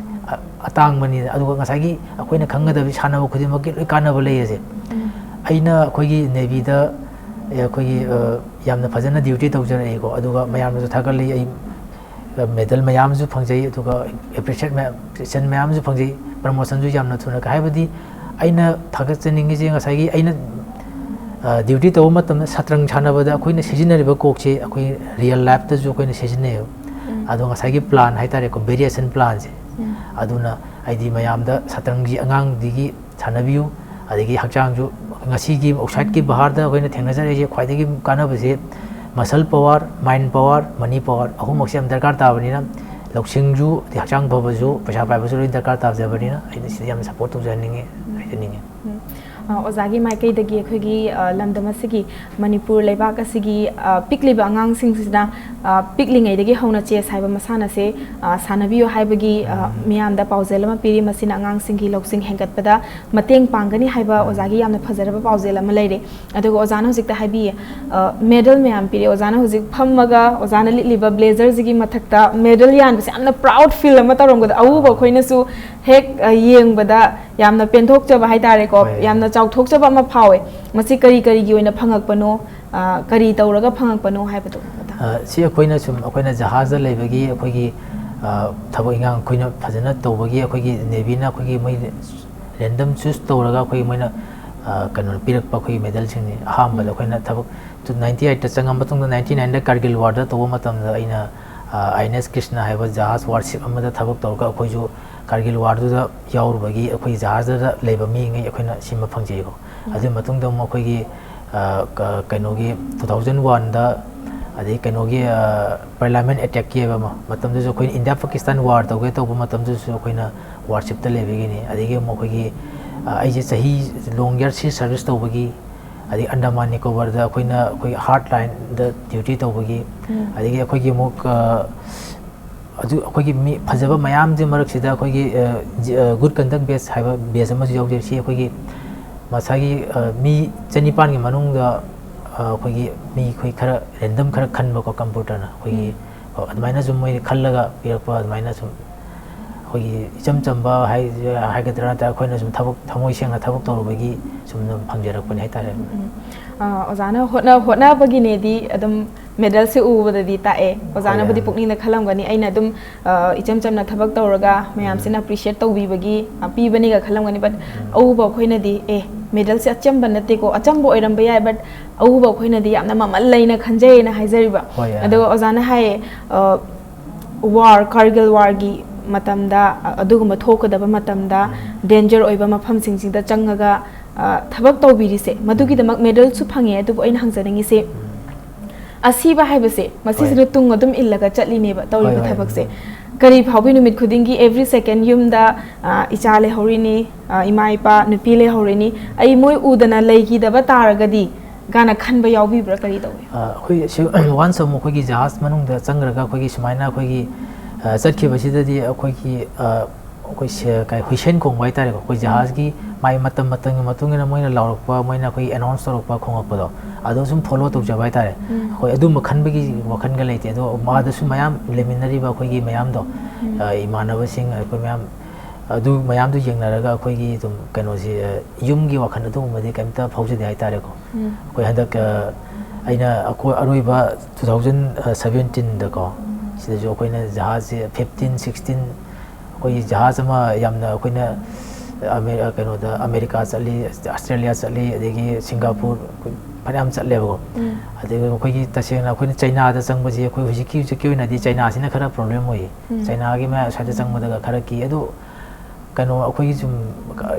ꯑ-, ꯑꯇꯥꯡꯕꯅꯤ꯫ ꯑꯗꯨꯒ ꯉꯁꯥꯏꯒꯤ ꯑꯩꯈꯣꯏꯅ ꯈꯪꯒꯗꯕꯗꯤ ꯁꯥꯟꯅꯕ ꯈꯨꯗꯤꯡꯃꯛꯀꯤ ꯂꯣꯏ ꯀꯥꯟꯅꯕ ꯂꯩ ꯑꯁꯦ꯫ ꯑꯩꯅ ꯑꯩꯈꯣꯏꯒꯤ ꯅꯦꯚꯤꯗ ꯑꯩꯈꯣꯏꯒꯤ ꯌꯥꯝꯅ ꯐꯖꯅ ꯗ꯭ꯌꯨꯇꯤ ꯇꯧꯖꯔꯛꯏꯀꯣ꯫ ꯑꯗꯨꯒ ꯃꯌꯥꯝꯅꯁꯨ ꯊꯥꯒꯠꯂꯤ꯫ ꯑꯩ ꯃꯦꯗꯜ ꯃꯌꯥꯝꯁꯨ ꯐꯪꯖꯩ, ꯑꯗꯨꯒ ꯑꯦꯄ꯭ꯔꯤꯁꯤꯌꯦꯠ ꯃꯌꯥꯝ, ꯑꯦꯄ꯭ꯔꯤꯁꯤꯌꯦꯁꯟ ꯃꯌꯥꯝꯁꯨ ꯐꯪꯖꯩ꯫ ꯄ꯭ꯔꯃꯣꯁꯟꯁꯨ ꯌꯥꯝꯅ ꯊꯨꯅ ꯀꯥꯏ-, ꯍꯥꯏꯕꯗꯤ ꯑꯩꯅ ꯊꯥꯒꯠꯆꯅꯤꯡꯉꯤꯁꯦ, ꯉꯁꯥꯏꯒꯤ ꯑꯩꯅ ꯗ꯭ꯌꯨꯇꯤ ꯇꯧꯕ ꯃꯇꯝꯗ ꯁꯠꯇ꯭ꯔꯪ ꯁꯥꯟꯅꯕꯗ ꯑꯩꯈꯣꯏꯅ ꯁꯤꯖꯤꯟꯅꯔꯤꯕ ꯀꯣꯛꯁꯦ ꯑꯩꯈꯣꯏ ꯔꯤꯌꯦꯜ ꯂꯥꯏꯐꯇꯁꯨ ꯑꯩꯈꯣꯏꯅ ꯁꯤꯖꯤꯟꯅꯩꯌꯦꯕ꯫ ꯑꯗꯣ ꯉꯁꯥꯏꯒꯤ ꯄ꯭ꯂꯥꯟ ꯍꯥꯏꯇꯥꯔꯦꯀꯣ, ꯚꯦꯔꯤꯌꯦꯁꯟ ꯄ꯭ꯂꯥꯟꯁꯦ, ꯑꯗꯨꯅ ꯍꯥꯏꯗꯤ ꯃꯌꯥꯝꯗ ꯁꯠꯇ꯭ꯔꯪꯁꯤ ꯑꯉꯥꯡꯗꯒꯤ ꯁꯥꯟꯅꯕꯤꯌꯨ, ꯑꯗꯒꯤ ꯍꯛꯆꯥꯡꯁꯨ ꯉꯁꯤꯒꯤ ꯑꯥꯎꯠꯁꯥꯏꯠꯀꯤ ꯕꯍꯥꯔꯗ ꯑꯩꯈꯣꯏꯅ ꯊꯦꯡꯅꯖꯔꯛꯏꯁꯦ ꯈ꯭ꯋꯥꯏꯗꯒꯤ ꯀꯥꯟꯅꯕꯁꯦ muscle power, mind power, money power ꯑꯍꯨꯝꯃꯛꯁꯦ ꯌꯥꯝ ꯗꯔꯀꯥꯔ ꯇꯥꯕꯅꯤꯅ, ꯂꯧꯁꯤꯡꯁꯨ ꯑꯗꯩ ꯍꯛꯆꯥꯡ ꯐꯕꯁꯨ ꯄꯩꯁꯥ ꯄꯥꯏꯕꯁꯨ ꯂꯣꯏ ꯗꯔꯀꯥꯔ ꯇꯥꯖꯕꯅꯤꯅ ꯑꯩꯅ ꯁꯤꯗ ꯌꯥꯝ ꯁꯞꯄꯣꯔꯠ ꯇꯧꯖꯍꯟꯅꯤꯡꯉꯤ, ꯍꯥꯏꯖꯅꯤꯡꯉꯤ꯫ ꯎꯝ꯫ ꯑ, ꯑꯣꯖꯥꯒꯤ ꯃꯥꯏꯀꯩꯗꯒꯤ ꯑꯩꯈꯣꯏꯒꯤ, ꯑ, ꯂꯝꯗꯝ ꯑꯁꯤꯒꯤ, ꯃꯅꯤꯄꯨꯔ ꯂꯩꯕꯥꯛ ꯑꯁꯤꯒꯤ, ꯑ, ꯄꯤꯛꯂꯤꯕ ꯑꯉꯥꯡꯁꯤꯡꯁꯤꯅ, ꯑ, ꯄꯤꯛꯂꯤꯉꯩꯗꯒꯤ ꯍꯧꯅ ꯆꯦꯁ ꯍꯥꯏꯕ ꯃꯁꯥꯟꯅꯁꯦ, ꯑ, ꯁꯥꯟꯅꯕꯤꯌꯨ ꯍꯥꯏꯕꯒꯤ, ꯑ, ꯃꯤꯌꯥꯝꯗ ꯄꯥꯎꯖꯦꯜ ꯑꯃ ꯄꯤꯔꯤ꯫ ꯃꯁꯤꯅ ꯑꯉꯥꯡꯁꯤꯡꯒꯤ ꯂꯧꯁꯤꯡ ꯍꯦꯟꯒꯠꯄꯗ ꯃꯇꯦꯡ ꯄꯥꯡꯒꯅꯤ ꯍꯥꯏꯕ ꯑꯣꯖꯥꯒꯤ ꯌꯥꯝꯅ ꯐꯖꯔꯕ ꯄꯥꯎꯖꯦꯜ ꯑꯃ ꯂꯩꯔꯦ꯫ ꯑꯗꯨꯒ ꯑꯣꯖꯥꯅ ꯍꯧꯖꯤꯛꯇ ꯍꯥꯏꯕꯤꯌꯦ, ꯑ, ꯃꯦꯗꯜ ꯃꯌꯥꯝ ꯄꯤꯔꯦ꯫ ꯑꯣꯖꯥꯅ ꯍꯧꯖꯤꯛ ꯐꯝꯃꯒ ꯑꯣꯖꯥꯅ ꯂꯤꯠꯂꯤꯕ ꯕ꯭ꯂꯦꯖꯔꯁꯤꯒꯤ ꯃꯊꯛꯇ ꯃꯦꯗꯜ ꯌꯥꯟꯕꯁꯦ ꯌꯥꯝꯅ ꯄ꯭ꯔꯥꯎꯗ ꯐꯤꯜ ꯑꯃ ꯇꯧꯔꯝꯒꯗ-, ꯑꯎꯕ ꯑꯩꯈꯣꯏꯅꯁꯨ ꯍꯦꯛ, ꯑ, ꯌꯦꯡꯕꯗ ꯌꯥꯝꯅ ꯄꯦꯟꯊꯣꯛꯆꯕ ꯍꯥꯏꯇꯥꯔꯦꯀꯣ, ꯍꯣꯏ꯫ ꯌꯥꯝꯅ ꯆꯥꯎꯊꯣꯛꯆꯕ ꯑꯃ ꯐꯥꯎꯋꯦ꯫ ꯃꯁꯤ ꯀꯔꯤ ꯀꯔꯤꯒꯤ ꯑꯣꯏꯅ ꯐꯪꯉꯛꯄꯅꯣ, ꯑ, ꯀꯔꯤ ꯇꯧꯔꯒ ꯐꯪꯉꯛꯄꯅꯣ ꯍꯥꯏꯕꯗꯣ ꯃꯇꯥꯡ꯫ ꯑ, ꯁꯤ ꯑꯩꯈꯣꯏꯅ ꯁꯨꯝ, ꯑꯩꯈꯣꯏꯅ ꯖꯍꯥꯖꯗ ꯂꯩꯕꯒꯤ ꯑꯩꯈꯣꯏꯒꯤ, ꯑ, ꯊꯕꯛ ꯏꯟꯈꯥꯡ ꯑꯩꯈꯣꯏꯅ ꯐꯖꯅ ꯇꯧꯕꯒꯤ ꯑꯩꯈꯣꯏꯒꯤ ꯅꯦꯚꯤꯅ ꯑꯩꯈꯣꯏꯒꯤ ꯃꯣꯏ ꯔꯦꯟꯗꯝ ꯆꯨꯁ ꯇꯧꯔꯒ ꯑꯩꯈꯣꯏ ꯃꯣꯏꯅ, ꯑ, ꯀꯩꯅꯣ ꯄꯤꯔꯛꯄ ꯑꯩꯈꯣꯏꯒꯤ ꯃꯦꯗꯜꯁꯤꯡꯅꯤ꯫ ꯑꯍꯥꯟꯕꯗ ꯑꯩꯈꯣꯏꯅ ꯊꯕꯛ ꯇꯨ-, ꯅꯥꯏꯟꯇꯤ ꯑꯩꯠꯇ ꯆꯪꯉ ꯃꯇꯨꯡꯗ ꯅꯥꯏꯟꯇꯤ ꯅꯥꯏꯟꯗ ꯀꯥꯔꯒꯤꯜ ꯋꯥꯔꯗ ꯇꯧꯕ ꯃꯇꯝꯗ ꯑꯩꯅ, ꯑ, ꯑꯥꯏ ꯑꯦꯟ ꯑꯦꯁ ꯀ꯭ꯔꯤꯁꯅ ꯍꯥꯏꯕ ꯖꯍꯥꯖ ꯋꯥꯔꯁꯤꯞ ꯑꯃꯗ ꯊꯕꯛ ꯇꯧꯔꯒ ꯑꯩꯈꯣꯏꯁꯨ ꯀꯥꯔꯒꯤꯜ ꯋꯥꯔꯗꯨꯗ ꯌꯥꯎꯔꯨꯕꯒꯤ ꯑꯩꯈꯣꯏ ꯖꯍꯥꯖꯗꯨꯗ ꯂꯩꯕ ꯃꯤꯉꯩ ꯑꯩꯈꯣꯏꯅ ꯁꯤꯟꯕ ꯐꯪꯖꯩꯀꯣ꯫ ꯑꯗꯨꯒꯤ ꯃꯇꯨꯡꯗ ꯑꯃꯨꯛ ꯑꯩꯈꯣꯏꯒꯤ, ꯑ, ꯀ-, ꯀꯩꯅꯣꯒꯤ ꯇꯨ ꯊꯥꯎꯖꯟ ꯋꯥꯟꯗ, ꯑꯗꯩ ꯀꯩꯅꯣꯒꯤ, ꯑ, ꯄꯥꯔꯂꯥꯃꯦꯟ ꯑꯦꯇꯦꯛꯀꯤ ꯍꯥꯏꯕ ꯑꯃ, ꯃꯇꯝꯗꯨꯗꯁꯨ ꯑꯩꯈꯣꯏꯅ ꯏꯟꯗꯤꯌꯥ ꯄꯥꯀꯤꯁꯇꯥꯟ ꯋꯥꯔ ꯇꯧꯒꯦ ꯇꯧꯕ ꯃꯇꯝꯗꯨꯗꯁꯨ ꯑꯩꯈꯣꯏꯅ ꯋꯥꯔꯁꯤꯞꯇ ꯂꯩꯕꯒꯤꯅꯤ꯫ ꯑꯗꯒꯤ ꯑꯃꯨꯛ ꯑꯩꯈꯣꯏꯒꯤ, ꯑ, ꯑꯩꯁꯦ ꯆꯍꯤ ꯂꯣꯡ ꯏꯌꯔ ꯁꯤ ꯁꯔꯚꯤꯁ ꯇꯧꯕꯒꯤ, ꯑꯗꯒꯤ ꯑꯟꯗꯃꯥꯟ ꯅꯤꯀꯣꯕꯔꯗ ꯑꯩꯈꯣꯏꯅ ꯑꯩꯈꯣꯏ ꯍꯥꯔꯠ ꯂꯥꯏꯟꯗ ꯗ꯭ꯌꯨꯇꯤ ꯇꯧꯕꯒꯤ, ꯑꯗꯒꯤ ꯑꯩꯈꯣꯏꯒꯤ ꯑꯃꯨꯛ, ꯑ, ꯑꯗꯨ ꯑꯩꯈꯣꯏꯒꯤ ꯃꯤ ꯐꯖꯕ ꯃꯌꯥꯝꯁꯤ ꯃꯔꯛꯁꯤꯗ ꯑꯩꯈꯣꯏꯒꯤ, ꯑ, ꯖꯤ-, ꯑ, ꯒꯨꯗ ꯀꯟꯗꯛ ꯕꯦꯆ ꯍꯥꯏꯕ ꯕꯦꯆ ꯑꯃꯁꯨ ꯌꯥꯎꯖꯩ꯫ ꯁꯤ ꯑꯩꯈꯣꯏꯒꯤ ꯃꯁꯥꯒꯤ, ꯑ, ꯃꯤ ꯆꯅꯤꯄꯥꯟꯒꯤ ꯃꯅꯨꯡꯗ, ꯑ, ꯑꯩꯈꯣꯏꯒꯤ ꯃꯤ ꯑꯩꯈꯣꯏ ꯈꯔ ꯔꯦꯟꯗꯝ ꯈꯔ ꯈꯟꯕꯀꯣ ꯀꯝꯄ꯭ꯌꯨꯇꯔꯅ꯫ ꯑꯩꯈꯣꯏꯒꯤ, ꯑ, ꯑꯗꯨꯃꯥꯏꯅ ꯁꯨꯝ ꯃꯣꯏꯅ ꯈꯜꯂꯒ ꯄꯤꯔꯛꯄ ꯑꯗꯨꯃꯥꯏꯅ ꯁꯨꯝ ꯑꯩꯈꯣꯏꯒꯤ ꯏꯆꯝ ꯆꯝꯕ ꯍꯥꯏ-, ꯍꯥꯏꯒꯗ꯭ꯔꯥ, ꯅꯠꯇ꯭ꯔꯒ ꯑꯩꯈꯣꯏꯅ ꯁꯨꯝ ꯊꯕꯛ, ꯊꯃꯣꯏ ꯁꯦꯡꯅ ꯊꯕꯛ ꯇꯧꯔꯨꯕꯒꯤ ꯁꯨꯝ ꯐꯪꯖꯔꯛꯄꯅꯤ ꯍꯥꯏꯇꯥꯔꯦ꯫ ꯎꯝ꯫ ꯑ, ꯑꯣꯖꯥꯅ ꯍꯣꯠꯅ-, ꯍꯣꯠꯅꯕꯒꯤꯅꯦꯗꯤ ꯑꯗꯨꯝ medalꯁꯦ ꯎꯕꯗꯗꯤ ꯇꯥꯛꯑꯦ꯫ ꯑꯣꯖꯥꯅꯕꯨꯗꯤ ꯍꯣꯏ꯫ ꯄꯨꯛꯅꯤꯡꯗ ꯈꯜꯂꯝꯒꯅꯤ, "ꯑꯩꯅ ꯑꯗꯨꯝ, ꯑ, ꯏꯆꯝ ꯆꯝꯅ ꯊꯕꯛ ꯇꯧꯔꯒ ꯃꯌꯥꯝꯁꯤꯅ appreciate ꯇꯧꯕꯤꯕꯒꯤ, ꯑ, ꯄꯤꯕꯅꯤꯒ" ꯈꯜꯂꯝꯒꯅꯤ꯫ But ꯑꯎꯕ ꯑꯩꯈꯣꯏꯅꯗꯤ, "ꯑꯦ, medalꯁꯦ ꯑꯆꯝꯕ ꯅꯠꯇꯦꯀꯣ, ꯑꯆꯝꯕ ꯑꯣꯏꯔꯝꯕ ꯌꯥꯏ, but ꯑꯎꯕ ꯑꯩꯈꯣꯏꯅꯗꯤ ꯌꯥꯝꯅ ꯃꯃꯜ ꯂꯩꯅ ꯈꯟꯖꯩꯅ" ꯍꯥꯏꯖꯔꯤꯕ꯫ ꯍꯣꯏ, ꯑ꯫ ꯑꯗꯣ ꯑꯣꯖꯥꯅ ꯍꯥꯏꯌꯦ, ꯑ, war, ꯀꯥꯔꯒꯤꯜ warꯒꯤ ꯃꯇꯝꯗ, ꯑ, ꯑꯗꯨꯒꯨꯝꯕ ꯊꯣꯛꯀꯗꯕ ꯃꯇꯝꯗ, danger ꯑꯣꯏꯕ ꯃꯐꯝꯁꯤꯡꯁꯤꯗ ꯆꯪꯉꯒ, ꯑ, ꯊꯕꯛ ꯇꯧꯕꯤꯔꯤꯁꯦ, ꯃꯗꯨꯒꯤꯗꯃꯛ medalꯁꯨ ꯐꯪꯉꯦ꯫ ꯑꯗꯨꯕꯨ ꯑꯩꯅ ꯍꯪꯖꯅꯤꯡꯉꯤꯁꯦ, ꯑꯁꯤꯕ ꯍꯥꯏꯕꯁꯦ, ꯃꯁꯤꯁꯤꯅ ꯍꯣꯏ꯫ ꯇꯨꯡ ꯑꯗꯨꯝ ꯏꯜꯂꯒ ꯆꯠꯂꯤꯅꯦꯕ ꯇꯧꯔꯤꯕ ꯍꯣꯏ, ꯍꯣꯏ꯫ ꯊꯕꯛꯁꯦ꯫ ꯀꯔꯤ ꯐꯥꯎꯕꯤ ꯅꯨꯃꯤꯠ ꯈꯨꯗꯤꯡꯒꯤ every second ꯌꯨꯝꯗ, ꯑ, ꯏꯆꯥ ꯂꯩꯍꯧꯔꯤꯅꯤ, ꯑ, ꯏꯃꯥ ꯏꯄꯥ, ꯅꯨꯄꯤ ꯂꯩꯍꯧꯔꯤꯅꯤ, ꯑꯩ ꯃꯣꯏ ꯎꯗꯅ ꯂꯩꯈꯤꯗꯕ ꯇꯥꯔꯒꯗꯤ ꯒꯥꯅ ꯈꯟꯕ ꯌꯥꯎꯕꯤꯕ꯭ꯔꯥ? ꯀꯔꯤ ꯇꯧꯏ? ꯑ, ꯑꯩꯈꯣꯏ ꯁꯤ-, once ꯑꯃꯨꯛ ꯑꯩꯈꯣꯏꯒꯤ ꯖꯍꯥꯖ ꯃꯅꯨꯡꯗ ꯆꯪꯈ꯭ꯔꯒ ꯑꯩꯈꯣꯏꯒꯤ ꯁꯨꯃꯥꯏꯅ ꯑꯩꯈꯣꯏꯒꯤ, ꯑ, ꯆꯠꯈꯤꯕꯁꯤꯗꯗꯤ ꯑꯩꯈꯣꯏꯒꯤ, ꯑ, ꯑꯩꯈꯣꯏ ꯁꯦ-, ꯀꯩ, ꯍꯨꯏꯁꯦꯟ ꯈꯣꯡꯕ ꯍꯥꯏꯇꯥꯔꯦꯀꯣ, ꯑꯩꯈꯣꯏ ꯖꯍꯥꯖꯀꯤ ꯃꯥꯒꯤ ꯃꯇꯝ ꯃꯇꯝꯒꯤ ꯃꯇꯨꯡ ꯏꯟꯅ ꯃꯣꯏꯅ ꯂꯥꯎꯔꯛꯄ, ꯃꯣꯏꯅ ꯑꯩꯈꯣꯏꯒꯤ announce ꯇꯧꯔꯛꯄ, ꯈꯣꯡꯉꯛꯄꯗꯣ, ꯑꯗꯣ ꯁꯨꯝ follow ꯇꯧꯖꯕ ꯍꯥꯏꯇꯥꯔꯦ꯫ ꯎꯝ꯫ ꯑꯩꯈꯣꯏ ꯑꯗꯨꯝꯕ ꯈꯟꯕꯒꯤ ꯋꯥꯈꯜꯒ ꯂꯩꯇꯦ꯫ ꯑꯗꯣ ꯃꯥꯗꯁꯨ ꯃꯌꯥꯝ ꯂꯩꯃꯤꯟꯅꯔꯤꯕ ꯑꯩꯈꯣꯏꯒꯤ ꯃꯌꯥꯝꯗꯣ, ꯎꯝ꯫ ꯑ, ꯏꯃꯥꯟꯅꯕꯁꯤꯡ, ꯑꯩꯈꯣꯏ ꯃꯌꯥꯝ, ꯑꯗꯨ ꯃꯌꯥꯝꯗꯨ ꯌꯦꯡꯅꯔꯒ ꯑꯩꯈꯣꯏꯒꯤ ꯑꯗꯨꯝ ꯀꯩꯅꯣꯁꯤ, ꯑ, ꯌꯨꯝꯒꯤ ꯋꯥꯈꯜ ꯑꯗꯨꯒꯨꯝꯕꯗꯤ ꯀꯩꯝꯇ ꯐꯥꯎꯖꯗꯦ ꯍꯥꯏꯇꯥꯔꯦꯀꯣ꯫ ꯎꯝ꯫ ꯑꯩꯈꯣꯏ ꯍꯟꯗꯛ, ꯑ, ꯑꯩꯅ ꯑꯩꯈꯣꯏ ꯑꯔꯣꯏꯕ two thousand seventeenꯗꯀꯣ, ꯁꯤꯗꯁꯨ ꯑꯩꯈꯣꯏꯅ ꯖꯍꯥꯖꯁꯦ fifteen, sixteen, ꯑꯩꯈꯣꯏꯒꯤ ꯖꯍꯥꯖ ꯑꯃ ꯌꯥꯝꯅ ꯑꯩꯈꯣꯏꯅ ꯑꯃꯦ-, ꯑ, ꯀꯩꯅꯣꯗ ꯑꯃꯦꯔꯤꯀꯥ ꯆꯠꯂꯤ, ꯑꯁꯇ꯭ꯔꯦꯂꯤꯌꯥ ꯆꯠꯂꯤ, ꯑꯗꯒꯤ ꯁꯤꯡꯒꯥꯄꯨꯔ, ꯑꯩꯈꯣꯏ ꯐꯅꯌꯥꯝ ꯆꯠꯂꯦꯕꯀꯣ꯫ ꯎꯝ꯫ ꯑꯗꯒꯤ ꯑꯩꯈꯣꯏꯒꯤ ꯇꯁꯦꯡꯅ ꯑꯩꯈꯣꯏꯅ ꯆꯩꯅꯥꯗ ꯆꯪꯕꯁꯤ, ꯑꯩꯈꯣꯏ ꯍꯧꯖꯤꯛꯀꯤ, ꯍꯧꯖꯤꯛꯀꯤ ꯑꯣꯏꯅꯗꯤ ꯆꯩꯅꯥꯁꯤꯅ ꯈꯔ problem ꯑꯣꯏꯌꯦ꯫ ꯎꯝ꯫ ꯆꯩꯅꯥꯒꯤ ꯃꯌꯥꯝ ꯁ꯭ꯋꯥꯏꯗ ꯆꯪꯕꯗꯒ ꯈꯔ ꯀꯤ꯫ ꯑꯗꯨ ꯀꯩꯅꯣ, ꯑꯩꯈꯣꯏꯒꯤ ꯁꯨꯝ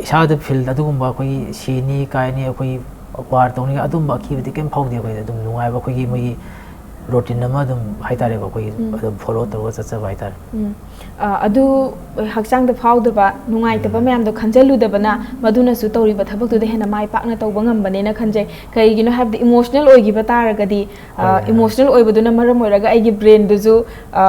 ꯏꯁꯥꯗ feel ꯑꯗꯨꯒꯨꯝꯕ ꯑꯩꯈꯣꯏꯒꯤ ꯁꯤꯅꯤ ꯀꯥꯏꯅꯤ, ꯑꯩꯈꯣꯏꯒꯤ war ꯇꯧꯅꯤ, ꯑꯗꯨꯝꯕ ꯑꯀꯤꯕꯗꯤ ꯀꯩꯝ ꯐꯥꯎꯗꯦ ꯑꯩꯈꯣꯏꯗ꯫ ꯑꯗꯨꯝ ꯅꯨꯡꯉꯥꯏꯕ ꯑꯩꯈꯣꯏꯒꯤ ꯃꯣꯏꯒꯤ routine ꯑꯃ ꯑꯗꯨꯝ ꯍꯥꯏꯇꯥꯔꯦꯀꯣ, ꯑꯩꯈꯣꯏꯒꯤ ꯎꯝ꯫ ꯑꯗꯨꯝ follow ꯇꯧꯔꯒ ꯆꯠꯆꯕ ꯍꯥꯏꯇꯥꯔꯦ꯫ ꯎꯝ꯫ ꯑ, ꯑꯗꯨ ꯍꯛꯆꯥꯡꯗ ꯐꯥꯎꯗꯕ ꯅꯨꯡꯉꯥꯏꯇꯕ ꯎꯝ꯫ ꯃꯌꯥꯝꯗꯣ ꯈꯟꯖꯜꯂꯨꯗꯕꯅ ꯃꯗꯨꯅꯁꯨ ꯇꯧꯔꯤꯕ ꯊꯕꯛꯇꯨꯗ ꯍꯦꯟꯅ ꯃꯥꯏ ꯄꯥꯛꯅ ꯇꯧꯕ ꯉꯝꯕꯅꯦꯅ ꯈꯟꯖꯩ꯫ ꯀꯔꯤꯒꯤꯅꯣ ꯍꯥꯏꯕꯗꯤ emotional ꯑꯣꯏꯈꯤꯕ ꯇꯥꯔꯒꯗꯤ, ꯑ, ꯍꯣꯏ, ꯍꯣꯏ꯫ Emotional ꯑꯣꯏꯕꯗꯨꯅ ꯃꯔꯝ ꯑꯣꯏꯔꯒ ꯑꯩꯒꯤ brainꯗꯨꯁꯨ, ꯑ,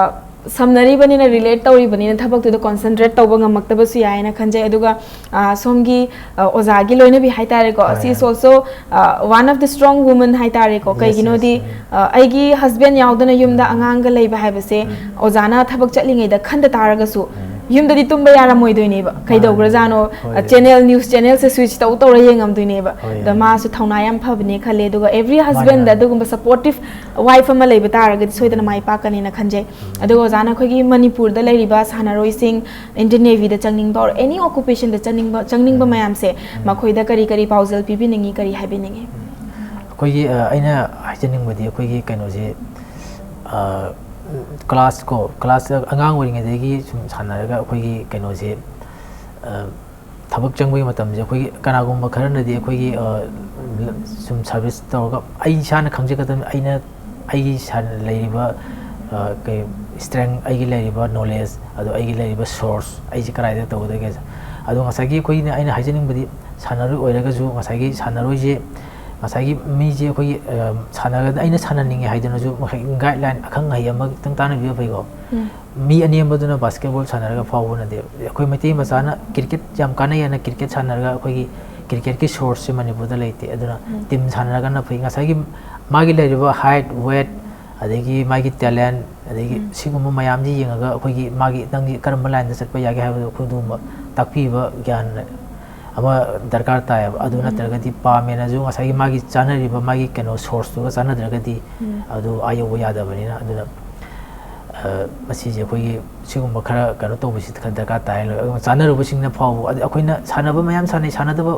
ꯁꯝꯅꯔꯤꯕꯅꯤꯅ, relate ꯇꯧꯔꯤꯕꯅꯤꯅ ꯊꯕꯛꯇꯨꯗ concentrate ꯇꯧꯕ ꯉꯝꯃꯛꯇꯕꯁꯨ ꯌꯥꯏꯅ ꯈꯟꯖꯩ꯫ ꯑꯗꯨꯒ, ꯑ, ꯁꯣꯝꯒꯤ, ꯑ, ꯑꯣꯖꯥꯒꯤ ꯂꯣꯏꯅꯕꯤ ꯍꯥꯏꯇꯥꯔꯦꯀꯣ, ꯍꯣꯏ, she is ꯍꯣꯏ꯫ Also, ꯑ, one of the strong women ꯍꯥꯏꯇꯥꯔꯦꯀꯣ꯫ Yes, ꯀꯩꯒꯤꯅꯣꯗꯤ, yes, ꯎꯝ꯫ ꯑ, ꯑꯩꯒꯤ husband ꯌꯥꯎꯗꯅ ꯌꯨꯝꯗ ꯎꯝ꯫ ꯑꯉꯥꯡꯒ ꯂꯩꯕ ꯍꯥꯏꯕꯁꯦ ꯎꯝ꯫ ꯑꯣꯖꯥꯅ ꯊꯕꯛ ꯆꯠꯂꯤꯉꯩꯗ ꯈꯟꯗ ꯇꯥꯔꯒꯁꯨ, ꯎꯝ꯫ ꯌꯨꯝꯗꯗꯤ ꯇꯨꯝꯕ ꯌꯥꯔꯝꯃꯣꯏꯗꯣꯏꯅꯦꯕ꯫ ꯀꯩꯗꯧꯈ꯭ꯔꯖꯥꯠꯅꯣ? ꯍꯣꯏ꯫ ꯆꯦꯅꯦꯜ, ꯅ꯭ꯌꯨꯁ ꯆꯦꯅꯦꯜꯁꯦ ꯁ꯭ꯋꯤꯆ ꯇꯧ ꯇꯧꯔ ꯌꯦꯡꯉꯝꯗꯣꯏꯅꯦꯕ꯫ ꯍꯣꯏ꯫ ꯑꯗ ꯃꯥꯁꯨ ꯊꯧꯅꯥ ꯌꯥꯝ ꯐꯕꯅꯦ ꯈꯜꯂꯦ꯫ ꯑꯗꯨꯒ ꯑꯦꯚ꯭ꯔꯤ ꯃꯥꯅꯦ, ꯍꯁꯕꯦꯟꯗ ꯃꯥꯅꯦ꯫ ꯑꯗꯨꯒꯨꯝꯕ ꯁꯄꯣꯔꯇꯤꯞ ꯋꯥꯏꯐ ꯑꯃ ꯂꯩꯕ ꯇꯥꯔꯒꯗꯤ ꯁꯣꯏꯗꯅ ꯃꯥꯏ ꯄꯥꯛꯀꯅꯤꯅ ꯈꯟꯖꯩ꯫ ꯑꯗꯨꯒ ꯑꯣꯖꯥꯅ ꯑꯩꯈꯣꯏꯒꯤ ꯃꯅꯤꯄꯨꯔꯗ ꯂꯩꯔꯤꯕ ꯁꯥꯟꯅꯔꯣꯏꯁꯤꯡ, ꯏꯟꯗꯤꯌꯟ ꯅꯦꯚꯤꯗ ꯆꯪꯅꯤꯡꯕ ꯑꯣꯔ ꯑꯦꯅꯤ ꯑꯣꯀꯨꯄꯦꯁꯟꯗ ꯆꯪꯅꯤꯡꯕ ꯆꯪꯅꯤꯡꯕ ꯃꯌꯥꯝꯁꯦ, ꯃꯈꯣꯏꯗ ꯀꯔꯤ ꯀꯔꯤ ꯄꯥꯎꯖꯦꯜ ꯄꯤꯕꯤꯅꯤꯡꯉꯤ, ꯀꯔꯤ ꯍꯥꯏꯕꯤꯅꯤꯡꯉꯤ? ꯑꯩꯈꯣꯏꯒꯤ ꯑ, ꯑꯩꯅ ꯍꯥꯏꯖꯅꯤꯡꯕꯗꯤ ꯑꯩꯈꯣꯏꯒꯤ ꯀꯩꯅꯣꯁꯦ, ꯀ꯭ꯂꯥꯁ ꯀꯣ ꯀ꯭ꯂꯥꯁ ꯑꯉꯥꯡ ꯑꯣꯏꯔꯤꯉꯩꯗꯒꯤ ꯁꯨꯝ ꯁꯥꯟꯅꯔꯒ ꯑꯩꯈꯣꯏꯒꯤ ꯀꯩꯅꯣꯁꯦ, ꯑ, ꯊꯕꯛ ꯆꯪꯕꯒꯤ ꯃꯇꯝꯁꯦ ꯑꯩꯈꯣꯏꯒꯤ ꯀꯅꯥꯒꯨꯝꯕ ꯈꯔꯅꯗꯤ ꯑꯩꯈꯣꯏꯒꯤ, ꯑ, ꯁꯨꯝ ꯁꯥꯔꯚꯤꯁ ꯇꯧꯔꯒ, ꯑꯩ ꯏꯁꯥꯅ ꯈꯪꯖꯒꯗꯕꯅꯤ꯫ ꯑꯩꯅ ꯑꯩꯒꯤ ꯁꯥꯟ-, ꯂꯩꯔꯤꯕ, ꯑ, ꯀꯩ, ꯏꯁꯇ꯭ꯔꯦꯡ, ꯑꯩꯒꯤ ꯂꯩꯔꯤꯕ ꯅꯣꯂꯦꯖ, ꯑꯗꯣ ꯑꯩꯒꯤ ꯂꯩꯔꯤꯕ ꯁꯣꯔꯁ, ꯑꯩꯁꯦ ꯀꯗꯥꯏꯗ ꯇꯧꯒꯗꯒꯦ? ꯑꯗꯣ ꯉꯁꯥꯏꯒꯤ ꯑꯩꯈꯣꯏꯅ, ꯑꯩꯅ ꯍꯥꯏꯖꯅꯤꯡꯕꯗꯤ, ꯁꯥꯟꯅꯔꯣꯏ ꯑꯣꯏꯔꯒꯁꯨ ꯉꯁꯥꯏꯒꯤ ꯁꯥꯟꯅꯔꯣꯏꯁꯦ, ꯉꯁꯥꯏꯒꯤ ꯃꯤꯁꯦ ꯑꯩꯈꯣꯏꯒꯤ, ꯑ, ꯁꯥꯟꯅꯒ-, ꯑꯩꯅ ꯁꯥꯟꯅꯅꯤꯡꯉꯦ ꯍꯥꯏꯗꯨꯅꯁꯨ ꯉꯁꯥꯏꯒꯤ ꯒꯥꯏꯗꯂꯥꯏꯟ, ꯑꯈꯪ ꯑꯍꯩ ꯑꯃ ꯈꯤꯇꯪ ꯇꯥꯟꯅꯕꯤꯕ ꯐꯩꯀꯣ꯫ ꯃꯤ ꯑꯅꯦꯝꯕꯗꯨꯅ ꯕꯥꯁꯀꯦꯠꯕꯣꯜ ꯁꯥꯟꯅꯔꯒ ꯐꯥꯎꯕ ꯅꯠꯇꯦ꯫ ꯑꯩꯈꯣꯏ ꯃꯩꯇꯩ ꯃꯆꯥꯅ ꯀ꯭ꯔꯤꯀꯦꯠ ꯌꯥꯝ ꯀꯥꯟꯅꯩ ꯍꯥꯏꯅ ꯀ꯭ꯔꯤꯀꯦꯠ ꯁꯥꯟꯅꯔꯒ ꯑꯩꯈꯣꯏꯒꯤ ꯀ꯭ꯔꯤꯀꯦꯠꯀꯤ ꯁꯣꯔꯁꯁꯦ ꯃꯅꯤꯄꯨꯔꯗ ꯂꯩꯇꯦ꯫ ꯑꯗꯨꯅ ꯇꯤꯝ ꯁꯥꯟꯅꯔꯒꯅ ꯐꯩ꯫ ꯉꯁꯥꯏꯒꯤ ꯃꯥꯒꯤ ꯂꯩꯔꯤꯕ ꯍꯥꯏꯠ, ꯋꯦꯠ, ꯑꯗꯒꯤ ꯃꯥꯒꯤ ꯇꯦꯂꯦꯟ, ꯑꯗꯒꯤ ꯁꯤꯒꯨꯝꯕ ꯃꯌꯥꯝꯁꯤ ꯌꯦꯡꯉꯒ ꯑꯩꯈꯣꯏꯒꯤ ꯃꯥꯒꯤ, ꯅꯪꯒꯤ ꯀꯔꯝꯕ ꯂꯥꯏꯟꯗ ꯆꯠꯄ ꯌꯥꯒꯦ ꯍꯥꯏꯕꯗꯣ ꯑꯩꯈꯣꯏ ꯑꯗꯨꯒꯨꯝꯕ ꯇꯥꯛꯄꯤꯕ ꯒ꯭ꯌꯥꯟ ꯑꯃ ꯗꯔꯀꯥꯔ ꯇꯥꯏꯌꯦꯕ꯫ ꯑꯗꯨ ꯅꯠꯇ꯭ꯔꯒꯗꯤ ꯄꯥꯝꯃꯦꯅꯁꯨ ꯉꯁꯥꯏꯒꯤ ꯃꯥꯒꯤ ꯆꯥꯅꯔꯤꯕ ꯃꯥꯒꯤ ꯀꯩꯅꯣ ꯁꯣꯔꯁꯇꯨꯒ ꯆꯥꯟꯅꯗ꯭ꯔꯒꯗꯤ ꯑꯗꯨ ꯑꯥ ꯌꯧꯕ ꯌꯥꯗꯕꯅꯤꯅ꯫ ꯑꯗꯨꯅ, ꯑ, ꯃꯁꯤꯁꯦ ꯑꯩꯈꯣꯏꯒꯤ ꯁꯤꯒꯨꯝꯕ ꯈꯔ ꯀꯩꯅꯣ ꯇꯧꯕꯁꯤ ꯈꯔ ꯗꯔꯀꯥꯔ ꯇꯥꯏ꯫ ꯑꯗꯨꯒ ꯆꯥꯅꯔꯨꯕꯁꯤꯡꯅ ꯐꯥꯎꯕ, ꯑꯗ ꯑꯩꯈꯣꯏꯅ ꯁꯥꯟꯅꯕ ꯃꯌꯥꯝ ꯁꯥꯟꯅꯩ, ꯁꯥꯟꯅꯗꯕ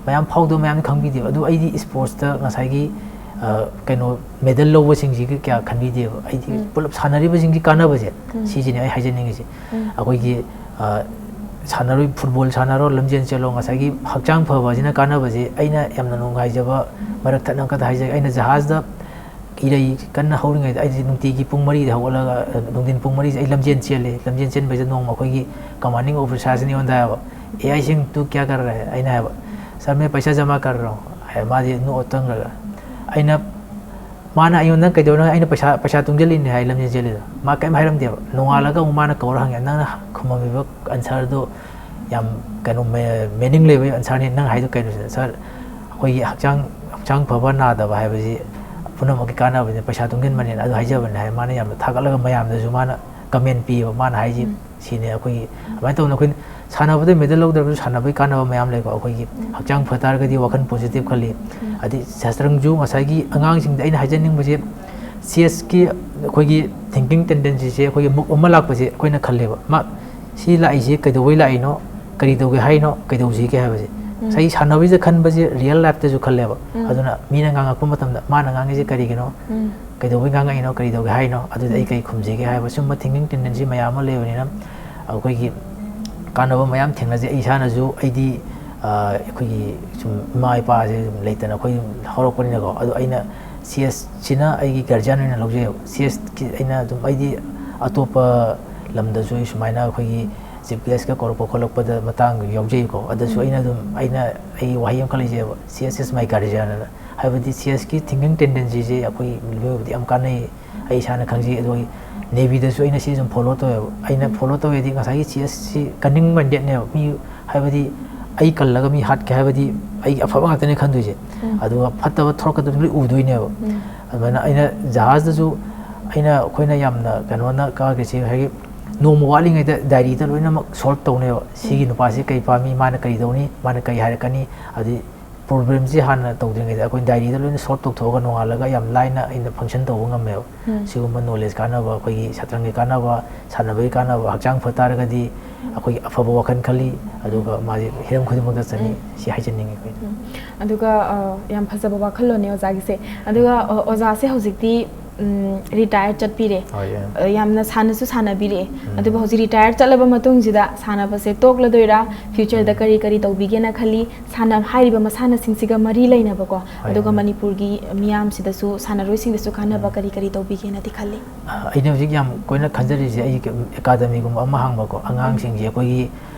ꯃꯌꯥꯝ ꯐꯥꯎꯗꯕ ꯃꯌꯥꯝꯗꯤ ꯈꯪꯕꯤꯗꯦꯕ꯫ ꯑꯗꯨ ꯑꯩꯗꯤ ꯏꯁꯄꯣꯔꯠꯁꯇ ꯉꯁꯥꯏꯒꯤ, ꯑ, ꯀꯩꯅꯣ ꯃꯦꯗꯜ ꯂꯧꯕꯁꯤꯡꯁꯤꯒ ꯀꯌꯥ ꯈꯟꯕꯤꯗꯦꯕ꯫ ꯑꯩꯗꯤ ꯄꯨꯂꯞ ꯁꯥꯟꯅꯔꯤꯕꯁꯤꯡꯒꯤ ꯀꯥꯟꯅꯕꯁꯦ, ꯁꯤꯁꯤꯅꯦ ꯑꯩ ꯍꯥꯏꯖꯅꯤꯡꯉꯤꯁꯦ꯫ ꯑꯩꯈꯣꯏꯒꯤ, ꯑ, ꯁꯥꯟꯅꯔꯣꯏ, ꯐꯨꯠꯕꯣꯜ ꯁꯥꯟꯅꯔꯣ, ꯂꯝꯖꯦꯜ ꯆꯦꯜꯂꯣ, ꯉꯁꯥꯏꯒꯤ ꯍꯛꯆꯥꯡ ꯐꯕ ꯑꯁꯤꯅ ꯀꯥꯟꯅꯕꯁꯦ ꯑꯩꯅ ꯌꯥꯝꯅ ꯅꯨꯡꯉꯥꯏꯖꯕ ꯃꯔꯛ ꯊꯠꯅ ꯑꯃꯈꯛꯇ ꯍꯥꯏꯖꯒꯦ꯫ ꯑꯩꯅ ꯖꯍꯥꯖꯗ ꯏꯔꯩ ꯀꯟꯅ ꯍꯧꯔꯤꯉꯩꯗ ꯑꯩꯁꯦ ꯅꯨꯡꯇꯤꯒꯤ ꯄꯨꯡ ꯃꯔꯤꯗ ꯍꯧꯒꯠꯂꯒ, ꯑ, ꯅꯨꯡꯊꯤꯟ ꯄꯨꯡ ꯃꯔꯤꯁꯦ ꯑꯩ ꯂꯝꯖꯦꯜ ꯆꯦꯜꯂꯦ꯫ ꯂꯝꯖꯦꯜ ꯆꯦꯟꯕꯁꯤꯗ ꯅꯣꯡꯃ ꯑꯩꯈꯣꯏꯒꯤ ꯀꯃꯥꯟꯗꯤꯡ ꯑꯣꯐꯤꯁꯥꯔꯁꯤꯅ ꯑꯩꯉꯣꯟꯗ ꯍꯥꯏꯕ, "ꯑꯦ ꯑꯥꯏ ꯁꯤꯡ ꯇꯨ ꯀꯌꯥ ꯀꯔ ꯔꯍꯦ?" ꯑꯩꯅ ꯍꯥꯏꯕ, "ꯁꯔ, ꯃꯦ ꯄꯩꯁꯥ ꯖꯃꯥ ꯀꯔ ꯔꯍꯥ ꯍꯨ" ꯍꯥꯏ꯫ ꯃꯥꯗꯤ ꯅꯣꯛꯑ ꯇꯪꯈ꯭ꯔꯒ, ꯑꯩꯅ, ꯃꯥꯅ ꯑꯩꯉꯣꯟꯗ ꯀꯩꯗꯧꯅꯣ, ꯑꯩꯅ ꯄꯩꯁꯥ, ꯄꯩꯁꯥ ꯇꯨꯡꯁꯤꯜꯂꯤꯅꯦ ꯍꯥꯏ ꯂꯝꯖꯦꯜ ꯆꯦꯜꯂꯤꯗꯣ꯫ ꯃꯥ ꯀꯔꯤꯝ ꯍꯥꯏꯔꯝꯗꯦꯕ꯫ ꯅꯣꯡꯉꯥꯜꯂꯒ ꯑꯃꯨꯛ ꯃꯥꯅ ꯀꯧꯔ ꯍꯪꯉꯦ, "ꯅꯪꯅ ꯈꯨꯝꯃꯝꯃꯤꯕ ꯑꯟꯁꯔꯗꯣ ꯌꯥꯝ ꯀꯩꯅꯣ, ꯃꯦ-, ꯃꯤꯅꯤꯡ ꯂꯩꯕ ꯑꯟꯁꯔꯅꯤ, ꯅꯪ ꯍꯥꯏꯗꯣ ꯀꯩꯅꯣ ꯁꯤꯗ?" "ꯁꯥꯔ, ꯑꯩꯈꯣꯏꯒꯤ ꯍꯛꯆꯥꯡ, ꯍꯛꯆꯥꯡ ꯐꯕ ꯅꯥꯗꯕ ꯍꯥꯏꯕꯁꯤ ꯄꯨꯝꯅꯃꯛꯀꯤ ꯀꯥꯟꯅꯕꯅꯤ, ꯄꯩꯁꯥ ꯇꯨꯡꯁꯤꯟꯕꯅꯦꯅ ꯑꯗꯨ ꯍꯥꯏꯖꯕꯅꯦ" ꯍꯥꯏ꯫ ꯃꯥꯅ ꯌꯥꯝꯅ ꯊꯥꯒꯠꯂꯒ ꯃꯌꯥꯝꯗꯁꯨ ꯃꯥꯅ ꯀꯃꯦꯟ ꯄꯤꯌꯦꯕ ꯃꯥꯅ ꯍꯥꯏꯁꯤ꯫ ꯎꯝ꯫ ꯁꯤꯅꯦ ꯑꯩꯈꯣꯏꯒꯤ꯫ ꯑꯗꯨꯃꯥꯏꯅ ꯇꯧꯗꯅ ꯑꯩꯈꯣꯏꯅ ꯁꯥꯟꯅꯕꯗ ꯃꯦꯗꯜ ꯂꯧꯗ꯭ꯔꯒꯁꯨ ꯁꯥꯟꯅꯕꯒꯤ ꯀꯥꯟꯅꯕ ꯃꯌꯥꯝ ꯂꯩꯀꯣ꯫ ꯑꯩꯈꯣꯏꯒꯤ ꯎꯝ꯫ ꯍꯛꯆꯥꯡ ꯐ ꯇꯥꯔꯒꯗꯤ ꯋꯥꯈꯜ ꯄꯣꯖꯤꯇꯤꯚ ꯈꯜꯂꯤ꯫ ꯎꯝ꯫ ꯑꯗꯩ ꯁꯇ꯭ꯔꯪꯁꯨ ꯉꯁꯥꯏꯒꯤ ꯑꯉꯥꯡꯁꯤꯡꯗ ꯑꯩꯅ ꯍꯥꯏꯖꯅꯤꯡꯕꯁꯦ, ꯆꯦꯁꯀꯤ ꯑꯩꯈꯣꯏꯒꯤ ꯊꯤꯡꯀꯤꯡ ꯇꯦꯟꯗꯦꯟꯁꯤꯁꯦ ꯑꯩꯈꯣꯏꯒꯤ ꯃꯨꯞ ꯑꯃ ꯂꯥꯛꯄꯁꯦ ꯑꯩꯈꯣꯏꯅ ꯈꯜꯂꯦꯕ, ꯃꯥ ꯁꯤ ꯂꯥꯛꯏꯁꯦ ꯀꯩꯗꯧꯕꯩ ꯂꯥꯛꯏꯅꯣ, ꯀꯔꯤ ꯇꯧꯒꯦ ꯍꯥꯏꯅꯣ, ꯀꯩꯗꯧꯁꯤꯒꯦ ꯍꯥꯏꯕꯁꯦ꯫ ꯎꯝ꯫ ꯉꯁꯥꯏꯒꯤ ꯁꯥꯟꯅꯕꯁꯤꯗ ꯈꯟꯕꯁꯦ ꯔꯤꯌꯦꯜ ꯂꯥꯏꯐꯇꯁꯨ ꯈꯜꯂꯦꯕ꯫ ꯎꯝ꯫ ꯑꯗꯨꯅ ꯃꯤꯅ ꯉꯥꯡꯉꯛꯄ ꯃꯇꯝꯗ ꯃꯥꯅ ꯉꯥꯡꯉꯤꯁꯦ ꯀꯔꯤꯒꯤꯅꯣ, ꯎꯝ꯫ ꯀꯩꯗꯧꯕꯩ ꯉꯥꯡꯉꯛꯏꯅꯣ, ꯀꯔꯤ ꯇꯧꯒꯦ ꯍꯥꯏꯅꯣ, ꯑꯗꯨꯗꯤ ꯑꯩ ꯎꯝ꯫ ꯀꯩ ꯈꯨꯝꯁꯤꯒꯦ ꯍꯥꯏꯕ ꯁꯨꯝꯕ ꯊꯤꯡꯀꯤꯡ ꯇꯦꯟꯗꯦꯟꯁꯤ ꯃꯌꯥꯝ ꯑꯃ ꯂꯩꯕꯅꯤꯅ ꯑꯩꯈꯣꯏꯒꯤ ꯀꯥꯟꯅꯕ ꯃꯌꯥꯝ ꯊꯦꯡꯅꯖꯩ꯫ ꯑꯩ ꯏꯁꯥꯅꯁꯨ ꯑꯩꯗꯤ, ꯑ, ꯑꯩꯈꯣꯏꯒꯤ ꯁꯨꯝ ꯏꯃꯥ ꯏꯄꯥꯁꯦ ꯁꯨꯝ ꯂꯩꯇꯅ ꯑꯩꯈꯣꯏ ꯍꯧꯔꯛꯄꯅꯤꯅꯀꯣ꯫ ꯑꯗꯣ ꯑꯩꯅ ꯆꯦꯁꯁꯤꯅ ꯑꯩꯒꯤ ꯒꯥꯔꯖꯤꯌꯥꯟ ꯑꯣꯏꯅ ꯂꯧꯖꯩꯑꯕ꯫ ꯆꯦꯁꯀꯤ ꯑꯩꯅ ꯑꯗꯨꯝ, ꯑꯩꯗꯤ ꯑꯇꯣꯞꯄ ꯂꯝꯗꯁꯨ ꯑꯩ ꯁꯨꯃꯥꯏꯅ ꯑꯩꯈꯣꯏꯒꯤ ꯆꯤꯐ ꯒꯦꯁꯀ ꯀꯧꯔꯛꯄ ꯈꯣꯠꯂꯛꯄꯗ ꯃꯇꯥꯡ ꯌꯥꯎꯖꯩꯀꯣ꯫ ꯑꯗꯁꯨ ꯎꯝ꯫ ꯑꯩꯅ ꯑꯗꯨꯝ, ꯑꯩꯅ, ꯑꯩ ꯋꯥꯍꯩ ꯑꯃꯈꯛ ꯂꯩꯖꯩꯑꯕ, "Chess is my guardian" ꯑꯅ꯫ ꯍꯥꯏꯕꯗꯤ ꯆꯦꯁꯀꯤ ꯊꯤꯡꯀꯤꯡ ꯇꯦꯟꯗꯦꯟꯁꯤꯁꯦ ꯑꯩꯈꯣꯏ ꯃꯤꯑꯣꯏꯕꯗ ꯌꯥꯝ ꯀꯥꯟꯅꯩ꯫ ꯑꯩ ꯏꯁꯥꯅ ꯈꯪꯖꯩ꯫ ꯑꯗꯨꯒ ꯅꯦꯚꯤꯗꯁꯨ ꯑꯩꯅ ꯁꯤ ꯁꯨꯝ ꯐꯣꯂꯣ ꯇꯧꯋꯦꯕ꯫ ꯑꯩꯅ ꯎꯝ꯫ ꯐꯣꯂꯣ ꯇꯧꯋꯦꯗꯤ ꯉꯁꯥꯏꯒꯤ ꯆꯦꯁꯁꯤ ꯀꯟꯅꯤꯡ ꯃꯥꯏꯟꯗꯦꯠꯅꯦꯕ꯫ ꯃꯤ, ꯍꯥꯏꯕꯗꯤ ꯑꯩ ꯀꯜꯂꯒ ꯃꯤ ꯍꯥꯠꯀꯦ ꯍꯥꯏꯕꯗꯤ ꯑꯩ ꯑꯐꯕ ꯉꯥꯛꯇꯅꯦ ꯈꯟꯗꯣꯏꯁꯦ꯫ ꯎꯝ꯫ ꯑꯗꯨꯒ ꯐꯠꯇꯕ ꯊꯣꯔꯛꯀꯗꯕꯁꯨ ꯂꯣꯏ ꯎꯗꯣꯏꯅꯦꯕ꯫ ꯎꯝ꯫ ꯑꯗꯨꯃꯥꯏꯅ ꯑꯩꯅ ꯖꯍꯥꯖꯇꯁꯨ ꯑꯩꯅ, ꯑꯩꯈꯣꯏꯅ ꯌꯥꯝꯅ ꯀꯩꯅꯣꯅ ꯀꯥꯈ꯭ꯔꯤꯁꯦ, ꯍꯥꯏꯗꯤ ꯅꯣꯡꯃ ꯋꯥꯠꯂꯤꯉꯩꯗ ꯗꯥꯏꯔꯤꯗ ꯂꯣꯏꯅꯃꯛ ꯁꯣꯜꯕ ꯇꯧꯅꯦꯕ꯫ ꯁꯤꯒꯤ ꯎꯝ꯫ ꯅꯨꯄꯥꯁꯤ ꯀꯩ ꯄꯥꯝꯃꯤ, ꯃꯥꯅ ꯀꯔꯤ ꯇꯧꯅꯤ, ꯃꯥꯅ ꯀꯔꯤ ꯍꯥꯏꯔꯛꯀꯅꯤ, ꯑꯗꯩ ꯄ꯭ꯔꯣꯕ꯭ꯂꯦꯝꯁꯤ ꯍꯥꯟꯅ ꯇꯧꯗ꯭ꯔꯤꯉꯩꯗ ꯑꯩꯈꯣꯏ ꯗꯥꯏꯔꯤꯗ ꯂꯣꯏꯅ ꯁꯣꯜꯕ ꯇꯧꯊꯣꯛꯑꯒ ꯅꯣꯡꯉꯥꯜꯂꯒ ꯌꯥꯝ ꯂꯥꯏꯅ ꯑꯩꯅ ꯐꯪꯁꯟ ꯇꯧꯕ ꯉꯝꯃꯦꯕ꯫ ꯎꯝ꯫ ꯁꯤꯒꯨꯝꯕ ꯅꯣꯂꯦꯖ ꯀꯥꯟꯅꯕ, ꯑꯩꯈꯣꯏꯒꯤ ꯁꯠꯇ꯭ꯔꯪꯒꯤ ꯀꯥꯟꯅꯕ, ꯁꯥꯟꯅꯕꯒꯤ ꯀꯥꯟꯅꯕ, ꯍꯛꯆꯥꯡ ꯐ ꯇꯥꯔꯒꯗꯤ ꯑꯩꯈꯣꯏꯒꯤ ꯑꯐꯕ ꯋꯥꯈꯜ ꯈꯜꯂꯤ, ꯑꯗꯨꯒ ꯃꯥꯁꯦ ꯍꯤꯔꯝ ꯈꯨꯗꯤꯡꯃꯛꯇ ꯆꯠꯅꯤ꯫ ꯎꯝ꯫ ꯁꯤ ꯍꯥꯏꯖꯅꯤꯡꯉꯤ ꯑꯩꯈꯣꯏꯅ꯫ ꯎꯝ꯫ ꯑꯗꯨꯒ, ꯑ, ꯌꯥꯝ ꯐꯖꯕ ꯋꯥꯈꯜꯂꯣꯟꯅꯦ ꯑꯣꯖꯥꯒꯤꯁꯦ꯫ ꯑꯗꯨꯒ, ꯑ, ꯑꯣꯖꯥꯁꯦ ꯍꯧꯖꯤꯛꯇꯤ, ꯎꯝ, ꯔꯤꯇꯥꯌꯔ ꯆꯠꯄꯤꯔꯦ꯫ ꯍꯣꯏ, ꯌꯥꯝ꯫ ꯑ, ꯌꯥꯝꯅ ꯁꯥꯟꯅꯁꯨ ꯁꯥꯟꯅꯕꯤꯔꯛꯑꯦ꯫ ꯎꯝ꯫ ꯑꯗꯨꯕꯨ ꯍꯧꯖꯤꯛ ꯔꯤꯇꯥꯌꯔ ꯆꯠꯂꯕ ꯃꯇꯨꯡꯁꯤꯗ ꯁꯥꯟꯅꯕꯁꯦ ꯇꯣꯛꯂꯗꯣꯏꯔꯥ? ꯐ꯭ꯌꯨꯆꯔꯗ ꯎꯝ꯫ ꯀꯔꯤ ꯀꯔꯤ ꯇꯧꯕꯤꯒꯦꯅ ꯈꯜꯂꯤ? ꯁꯥꯟꯅ-, ꯍꯥꯏꯔꯤꯕ ꯃꯁꯥꯟꯅꯁꯤꯡꯁꯤꯒ ꯃꯔꯤ ꯂꯩꯅꯕꯀꯣ, ꯍꯣꯏ, ꯑꯗꯨꯒ ꯍꯣꯏ꯫ ꯃꯅꯤꯄꯨꯔꯒꯤ ꯃꯤꯌꯥꯝꯁꯤꯗꯁꯨ, ꯁꯥꯟꯅꯔꯣꯏꯁꯤꯡꯗꯁꯨ ꯀꯥꯟꯅꯕ ꯎꯝ꯫ ꯀꯔꯤ ꯀꯔꯤ ꯇꯧꯕꯤꯒꯦꯅꯗꯤ ꯈꯜꯂꯤ? ꯑ, ꯑꯩꯅ ꯍꯧꯖꯤꯛ ꯌꯥꯝ ꯀꯣꯏꯅ ꯈꯟꯖꯔꯤꯁꯦ ꯑꯩꯒꯤ ꯑꯦꯀꯥꯗꯃꯤꯒꯨꯝꯕ ꯑꯃ ꯍꯥꯡꯕꯀꯣ, ꯑꯉꯥꯡꯁꯤꯡꯁꯦ ꯎꯝ꯫ ꯑꯩꯈꯣꯏꯒꯤ,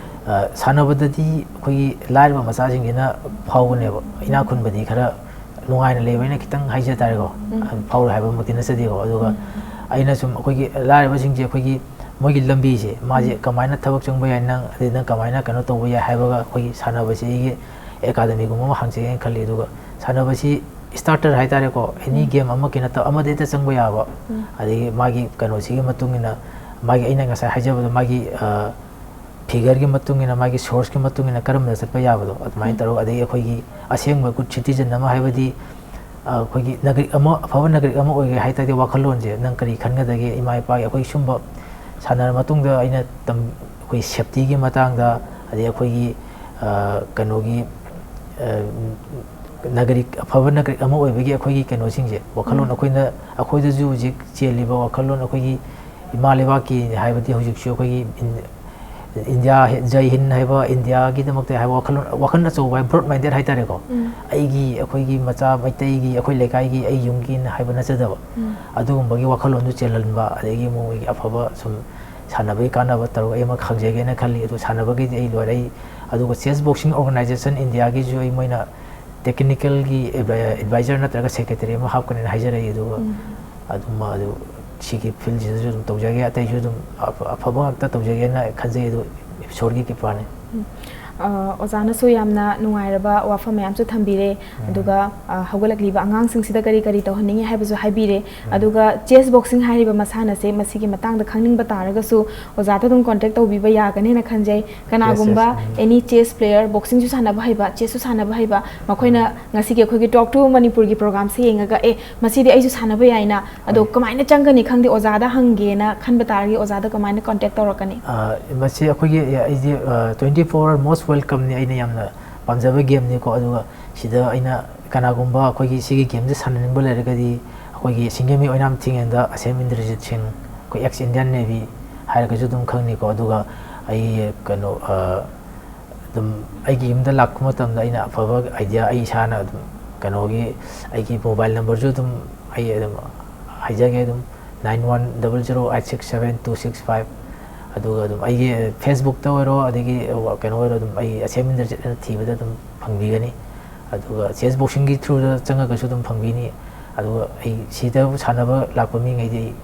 ꯑ, ꯁꯥꯟꯅꯕꯗꯗꯤ ꯑꯩꯈꯣꯏꯒꯤ ꯂꯥꯏꯔꯕ ꯃꯆꯥꯁꯤꯡꯁꯤꯅ ꯐꯥꯎꯕꯅꯦꯕ, ꯏꯅꯥꯛ ꯈꯨꯟꯕꯗꯤ ꯈꯔ ꯅꯨꯡꯉꯥꯏꯅ ꯂꯩꯕ, ꯑꯩꯅ ꯈꯤꯇꯪ ꯍꯥꯏꯖ ꯇꯥꯔꯦꯀꯣ, ꯎꯝ꯫ ꯐꯥꯎꯔꯦ ꯍꯥꯏꯕꯃꯛꯇꯤ ꯅꯠꯆꯗꯦꯀꯣ꯫ ꯑꯗꯨꯒ ꯎꯝ꯫ ꯑꯩꯅ ꯁꯨꯝ ꯑꯩꯈꯣꯏꯒꯤ ꯂꯥꯏꯔꯕꯁꯤꯡꯁꯦ ꯑꯩꯈꯣꯏꯒꯤ ꯃꯣꯏꯒꯤ ꯂꯝꯕꯤꯁꯦ, ꯃꯥꯁꯦ ꯎꯝ꯫ ꯀꯃꯥꯏꯅ ꯊꯕꯛ ꯆꯪꯕ ꯌꯥꯏ, ꯅꯪ, ꯑꯗꯩ ꯅꯪ ꯀꯃꯥꯏꯅ ꯀꯩꯅꯣ ꯇꯧꯕ ꯌꯥꯏ ꯍꯥꯏꯕꯒ ꯑꯩꯈꯣꯏꯒꯤ ꯁꯥꯟꯅꯕꯁꯦ ꯑꯩꯒꯤ ꯑꯦꯀꯥꯗꯃꯤꯒꯨꯝꯕ ꯑꯃ ꯍꯥꯡꯖꯒꯦꯅ ꯈꯜꯂꯤ꯫ ꯑꯗꯨꯒ ꯁꯥꯟꯅꯕꯁꯤ ꯁ꯭ꯇꯥꯔꯇꯔ ꯍꯥꯏꯇꯥꯔꯦꯀꯣ, ꯑꯦꯅꯤ ꯎꯝ꯫ ꯒꯦꯝ ꯑꯃꯒꯤ ꯅꯠꯇꯕ ꯑꯃꯗ ꯍꯦꯛꯇ ꯆꯪꯕ ꯌꯥꯕ, ꯎꯝ꯫ ꯑꯗꯒꯤ ꯃꯥꯒꯤ ꯀꯩꯅꯣꯁꯤꯒꯤ ꯃꯇꯨꯡ ꯏꯟꯅ ꯃꯥꯒꯤ, ꯑꯩꯅ ꯉꯁꯥꯏ ꯍꯥꯏꯖꯕꯗꯣ, ꯃꯥꯒꯤ ꯐꯤꯒꯔꯒꯤ ꯃꯇꯨꯡ ꯏꯟꯅ, ꯃꯥꯒꯤ ꯁꯣꯔꯁꯀꯤ ꯃꯇꯨꯡ ꯏꯟꯅ ꯀꯔꯝꯅ ꯆꯠꯄ ꯌꯥꯕꯗꯣ ꯑꯗꯨꯃꯥꯏꯅ ꯎꯝ꯫ ꯇꯧꯔꯒ, ꯑꯗꯒꯤ ꯑꯩꯈꯣꯏꯒꯤ ꯑꯁꯦꯡꯕ ꯒꯨꯗ ꯁꯤꯇꯤꯖꯟ ꯑꯃ, ꯍꯥꯏꯕꯗꯤ ꯑ, ꯑꯩꯈꯣꯏꯒꯤ ꯅꯥꯒꯔꯤꯛ ꯑꯃ, ꯑꯐꯕ ꯅꯥꯒꯔꯤꯛ ꯑꯃ ꯑꯣꯏꯒꯦ ꯍꯥꯏ ꯇꯥꯔꯗꯤ ꯋꯥꯈꯜꯂꯣꯟꯁꯦ ꯅꯪ ꯀꯔꯤ ꯈꯟꯒꯗꯒꯦ? ꯏꯃꯥ ꯏꯄꯥꯒꯤ, ꯑꯩꯈꯣꯏ ꯁꯨꯝꯕ ꯁꯥꯟꯅꯔ ꯃꯇꯨꯡꯗ ꯑꯩꯅ ꯇꯝ-, ꯑꯩꯈꯣꯏ ꯁꯦꯞꯇꯤꯒꯤ ꯃꯇꯥꯡꯗ, ꯑꯗꯩ ꯑꯩꯈꯣꯏꯒꯤ ꯑ, ꯀꯩꯅꯣꯒꯤ ꯑ, ꯅꯥꯒꯔꯤꯛ, ꯑꯐꯕ ꯅꯥꯒꯔꯤꯛ ꯑꯃ ꯑꯣꯏꯕꯒꯤ ꯑꯩꯈꯣꯏꯒꯤ ꯀꯩꯅꯣꯁꯤꯡꯁꯦ, ꯋꯥꯈꯜꯂꯣꯟ ꯎꯝ꯫ ꯑꯩꯈꯣꯏꯅ, ꯑꯩꯈꯣꯏꯗꯁꯨ ꯍꯧꯖꯤꯛ ꯆꯦꯜꯂꯤꯕ ꯋꯥꯈꯜꯂꯣꯟ, ꯑꯩꯈꯣꯏꯒꯤ ꯏꯃꯥ ꯂꯩꯕꯥꯛꯀꯤ, ꯍꯥꯏꯕꯗꯤ ꯍꯧꯖꯤꯛꯁꯨ ꯑꯩꯈꯣꯏꯒꯤ ꯏꯟ-, ꯏꯟꯗꯤꯌꯥ ꯍꯦ-, ꯖꯩ ꯍꯤꯟ ꯍꯥꯏꯕ, ꯏꯟꯗꯤꯌꯥꯒꯤꯗꯃꯛꯇ ꯍꯥꯏꯕ ꯋꯥꯈꯜꯂꯣꯟ, ꯋꯥꯈꯜ ꯑꯆꯧꯕ ꯍꯥꯏ, ꯕ꯭ꯔꯣꯗ ꯃꯥꯏꯟꯗꯦꯠ ꯍꯥꯏꯇꯥꯔꯦꯀꯣ꯫ ꯎꯝ꯫ ꯑꯩꯒꯤ, ꯑꯩꯈꯣꯏꯒꯤ ꯃꯆꯥ ꯃꯩꯇꯩꯒꯤ, ꯑꯩꯈꯣꯏ ꯂꯩꯀꯥꯏꯒꯤ, ꯑꯩ ꯌꯨꯝꯒꯤꯅ ꯍꯥꯏꯕ ꯅꯠꯆꯗꯕ, ꯎꯝ꯫ ꯑꯗꯨꯒꯨꯝꯕꯒꯤ ꯋꯥꯈꯜꯂꯣꯟꯗꯨ ꯆꯦꯜꯍꯟꯕ, ꯑꯗꯒꯤ ꯃꯣꯏꯒꯤ ꯑꯐꯕ ꯁꯨꯝ ꯁꯥꯟꯅꯕꯒꯤ ꯀꯥꯟꯅꯕ ꯇꯧꯔꯒ ꯑꯩ ꯑꯃ ꯈꯪꯖꯒꯦꯅ ꯈꯜꯂꯤ꯫ ꯑꯗꯨ ꯁꯥꯟꯅꯕꯒꯤꯗꯤ ꯑꯩ ꯂꯣꯏꯔꯦ꯫ ꯑꯩ, ꯑꯗꯨꯒ ꯆꯦꯁ ꯕꯣꯛꯁꯤꯡ ꯑꯣꯔꯒꯅꯥꯏꯖꯦꯁꯟ ꯏꯟꯗꯤꯌꯥꯒꯤꯁꯨ ꯑꯩ, ꯃꯣꯏꯅ ꯇꯦꯛꯅꯤꯀꯦꯜꯒꯤ ꯑꯦꯗꯚꯥꯏ-, ꯑꯦꯗꯚꯥꯏꯖꯔ ꯅꯠꯇ꯭ꯔꯒ ꯁꯦꯀ꯭ꯔꯦꯇꯔꯤ ꯑꯃ ꯍꯥꯞꯀꯅꯤꯅ ꯍꯥꯏꯖꯔꯛꯏ꯫ ꯑꯗꯨꯒ ꯎꯝ꯫ ꯑꯗꯨꯝ, ꯑꯗꯨ ꯁꯤꯒꯤ ꯐꯤꯜꯁꯤꯗꯁꯨ ꯑꯗꯨꯝ ꯇꯧꯖꯒꯦ, ꯑꯇꯩꯁꯨ ꯑꯗꯨꯝ ꯑꯐ-, ꯑꯐꯕ ꯉꯥꯛꯇ ꯇꯧꯖꯒꯦꯅ ꯈꯟꯖꯩ꯫ ꯑꯗꯨ ꯏꯁꯣꯔꯒꯤ ꯀ꯭ꯔꯤꯄꯥꯅꯤ꯫ ꯎꯝ꯫ ꯑ, ꯑꯣꯖꯥꯅꯁꯨ ꯌꯥꯝꯅ ꯅꯨꯡꯉꯥꯏꯔꯕ ꯋꯥꯐꯝ ꯃꯌꯥꯝꯁꯨ ꯊꯝꯕꯤꯔꯦ꯫ ꯎꯝ꯫ ꯑꯗꯨꯒ, ꯑ, ꯍꯧꯒꯠꯂꯛꯂꯤꯕ ꯑꯉꯥꯡꯁꯤꯡꯁꯤꯗ ꯀꯔꯤ ꯀꯔꯤ ꯇꯧꯍꯟꯅꯤꯡꯉꯤ ꯍꯥꯏꯕꯁꯨ ꯍꯥꯏꯕꯤꯔꯦ꯫ ꯎꯝ꯫ ꯑꯗꯨꯒ ꯆꯦꯁ ꯕꯣꯛꯁꯤꯡ ꯍꯥꯏꯔꯤꯕ ꯃꯁꯥꯟꯅꯁꯦ, ꯃꯁꯤꯒꯤ ꯃꯇꯥꯡꯗ ꯈꯪꯅꯤꯡꯕ ꯇꯥꯔꯒꯁꯨ ꯑꯣꯖꯥꯗ ꯑꯗꯨꯝ ꯀꯣꯟꯇꯦꯛ ꯇꯧꯕꯤꯕ ꯌꯥꯒꯅꯦꯅ ꯈꯟꯖꯩ꯫ ꯀꯅꯥꯒꯨꯝꯕ ꯌꯦꯁ, ꯌꯦꯁ, ꯎꯝ꯫ ꯑꯦꯅꯤ ꯆꯦꯁ ꯄ꯭ꯂꯦꯌꯔ, ꯕꯣꯛꯁꯤꯡꯁꯨ ꯁꯥꯟꯅꯕ ꯍꯩꯕ, ꯆꯦꯁꯁꯨ ꯁꯥꯟꯅꯕ ꯍꯩꯕ, ꯃꯈꯣꯏꯅ ꯎꯝ꯫ ꯉꯁꯤꯒꯤ ꯑꯩꯈꯣꯏꯒꯤ ꯇꯣꯛ ꯇꯨ ꯃꯅꯤꯄꯨꯔꯒꯤ ꯄ꯭ꯔꯣꯒ꯭ꯔꯥꯝꯁꯦ ꯌꯦꯡꯉꯒ, "ꯑꯦ, ꯃꯁꯤꯗꯤ ꯑꯩꯁꯨ ꯁꯥꯟꯅꯕ ꯌꯥꯏꯅ", ꯑꯗꯣ ꯍꯣꯏ꯫ ꯀꯃꯥꯏꯅ ꯆꯪꯒꯅꯤ ꯈꯪꯗꯦ, ꯑꯣꯖꯥꯗ ꯍꯪꯒꯦꯅ ꯈꯟꯕ ꯇꯥꯔꯒꯗꯤ ꯑꯣꯖꯥꯗ ꯀꯃꯥꯏꯅ ꯀꯣꯟꯇꯦꯛ ꯇꯧꯔꯛꯀꯅꯤ? ꯑ, ꯃꯁꯤ ꯑꯩꯈꯣꯏꯒꯤ, ꯑꯩꯗꯤ, ꯑ, twenty four most welcome ꯅꯤ, ꯑꯩꯅ ꯌꯥꯝꯅ ꯄꯥꯝꯖꯕ ꯒꯦꯝꯅꯤꯀꯣ꯫ ꯑꯗꯨꯒ ꯁꯤꯗ ꯑꯩꯅ ꯀꯅꯥꯒꯨꯝꯕ ꯑꯩꯈꯣꯏꯒꯤ ꯁꯤꯒꯤ ꯒꯦꯝꯁꯦ ꯁꯥꯟꯅꯅꯤꯡꯕ ꯂꯩꯔꯒꯗꯤ, ꯑꯩꯈꯣꯏꯒꯤ ꯁꯤꯡꯖꯃꯩ ꯑꯣꯏꯅꯥꯝ ꯊꯤꯡꯉꯦꯟꯗ ꯑꯁꯦꯝ ꯏꯟꯗ꯭ꯔꯖꯤꯠ ꯁꯤꯡ, ꯑꯩꯈꯣꯏ ex Indian Navy ꯍꯥꯏꯔꯒꯁꯨ ꯑꯗꯨꯝ ꯈꯪꯅꯤꯀꯣ꯫ ꯑꯗꯨꯒ ꯑꯩ ꯀꯩꯅꯣ, ꯑ, ꯑꯗꯨꯝ ꯑꯩꯒꯤ ꯌꯨꯝꯗ ꯂꯥꯛꯄ ꯃꯇꯝꯗ ꯑꯩꯅ ꯑꯐꯕ idea ꯑꯩ ꯏꯁꯥꯅ ꯑꯗꯨꯝ ꯀꯩꯅꯣꯒꯤ ꯑꯩꯒꯤ mobile number ꯁꯨ ꯑꯗꯨꯝ ꯑꯩ ꯑꯗꯨꯝ ꯍꯥꯏꯖꯒꯦ, ꯑꯗꯨꯝ nine one double zero eight six seven two six five꯫ ꯑꯗꯨꯒ ꯑꯗꯨꯝ ꯑꯩꯒꯤ Facebook ꯇ ꯑꯣꯏꯔꯣ, ꯑꯗꯒꯤ ꯀꯩꯅꯣ ꯑꯣꯏꯔꯣ, ꯑꯗꯨꯝ ꯑꯩ ꯑꯁꯦꯝ ꯏꯟꯗ꯭ꯔꯖꯤꯠ ꯑꯅ ꯊꯤꯕꯗ ꯑꯗꯨꯝ ꯐꯪꯕꯤꯒꯅꯤ꯫ ꯑꯗꯨꯒ ꯆꯦꯁ ꯕꯣꯛꯁꯤꯡꯒꯤ through ꯗ ꯆꯪꯉꯒꯁꯨ ꯑꯗꯨꯝ ꯐꯪꯕꯤꯅꯤ꯫ ꯑꯗꯨꯒ ꯑꯩ ꯁꯤꯗ ꯁꯥꯟꯅꯕ ꯂꯥꯛꯄ ꯃꯤꯉꯩꯗꯤ ꯑꯩ,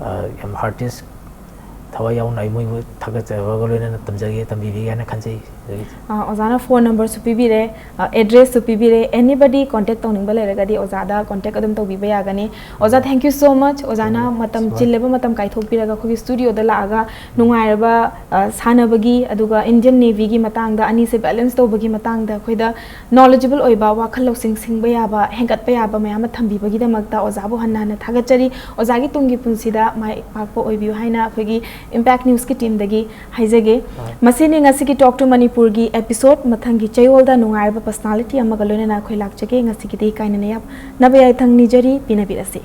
ꯑ, ꯌꯥꯝ heartist, ꯊꯋꯥꯏ ꯌꯥꯎꯅ ꯑꯩ ꯃꯣꯏꯕꯨ ꯊꯥꯒꯠꯆꯕꯒ ꯂꯣꯏꯅꯅ ꯇꯝꯖꯒꯦ, ꯇꯝꯕꯤꯕꯤꯒꯦ ꯍꯥꯏꯅ ꯈꯟꯖꯩ꯫ ꯑ, ꯑꯣꯖꯥꯅ ꯐꯣꯟ ꯅꯝꯕꯔꯁꯨ ꯄꯤꯕꯤꯔꯦ, ꯑꯦꯗ꯭ꯔꯦꯁꯁꯨ ꯄꯤꯕꯤꯔꯦ꯫ Anybody contact ꯇꯧꯅꯤꯡꯕ ꯂꯩꯔꯒꯗꯤ ꯑꯣꯖꯥꯗ contact ꯑꯗꯨꯝ ꯇꯧꯕꯤꯕ ꯌꯥꯒꯅꯤ꯫ ꯑꯣꯖꯥ, thank you so much꯫ ꯑꯣꯖꯥꯅ ꯃꯇꯝ ꯆꯤꯜꯂꯕ ꯃꯇꯝ ꯀꯥꯏꯊꯣꯛꯄꯤꯔꯒ ꯑꯩꯈꯣꯏꯒꯤ studioꯗ ꯂꯥꯛꯑꯒ ꯅꯨꯡꯉꯥꯏꯔꯕ, ꯑ, ꯁꯥꯟꯅꯕꯒꯤ ꯑꯗꯨꯒ Indian Navyꯒꯤ ꯃꯇꯥꯡꯗ, ꯑꯅꯤꯁꯦ balance ꯇꯧꯕꯒꯤ ꯃꯇꯥꯡꯗ ꯑꯩꯈꯣꯏꯗ knowledgeable ꯑꯣꯏꯕ, ꯋꯥꯈꯜ ꯂꯧꯁꯤꯡ ꯁꯤꯡꯕ ꯌꯥꯕ, ꯍꯦꯟꯒꯠꯄ ꯌꯥꯕ ꯃꯌꯥꯝ ꯑꯃ ꯊꯝꯕꯤꯕꯒꯤꯗꯃꯛꯇ ꯑꯣꯖꯥꯕꯨ ꯍꯟꯅ ꯍꯟꯅ ꯊꯥꯒꯠꯆꯔꯤ꯫ ꯑꯣꯖꯥꯒꯤ ꯇꯨꯡꯒꯤ ꯄꯨꯟꯁꯤꯗ ꯃꯥꯏ ꯄꯥꯛꯄ ꯑꯣꯏꯕꯤꯌꯨ ꯍꯥꯏꯅ ꯑꯩꯈꯣꯏꯒꯤ Impact Newsꯀꯤ teamꯗꯒꯤ ꯍꯥꯏꯖꯒꯦ꯫ ꯃꯁꯤꯅꯤ ꯉꯁꯤꯒꯤ Talk to Manipurꯒꯤ episode꯫ ꯃꯊꯪꯒꯤ ꯆꯌꯣꯜꯗ ꯅꯨꯡꯉꯥꯏꯔꯕ personality ꯑꯃꯒ ꯂꯣꯏꯅꯅ ꯑꯩꯈꯣꯏ ꯂꯥꯛꯆꯒꯦ꯫ ꯉꯁꯤꯒꯤꯗꯤ ꯀꯥꯏꯅꯅ ꯌꯥꯅꯕ ꯌꯥꯏꯊꯪ ꯅꯤꯖꯔꯤ꯫ ꯄꯤꯅꯕꯤꯔꯁꯤ꯫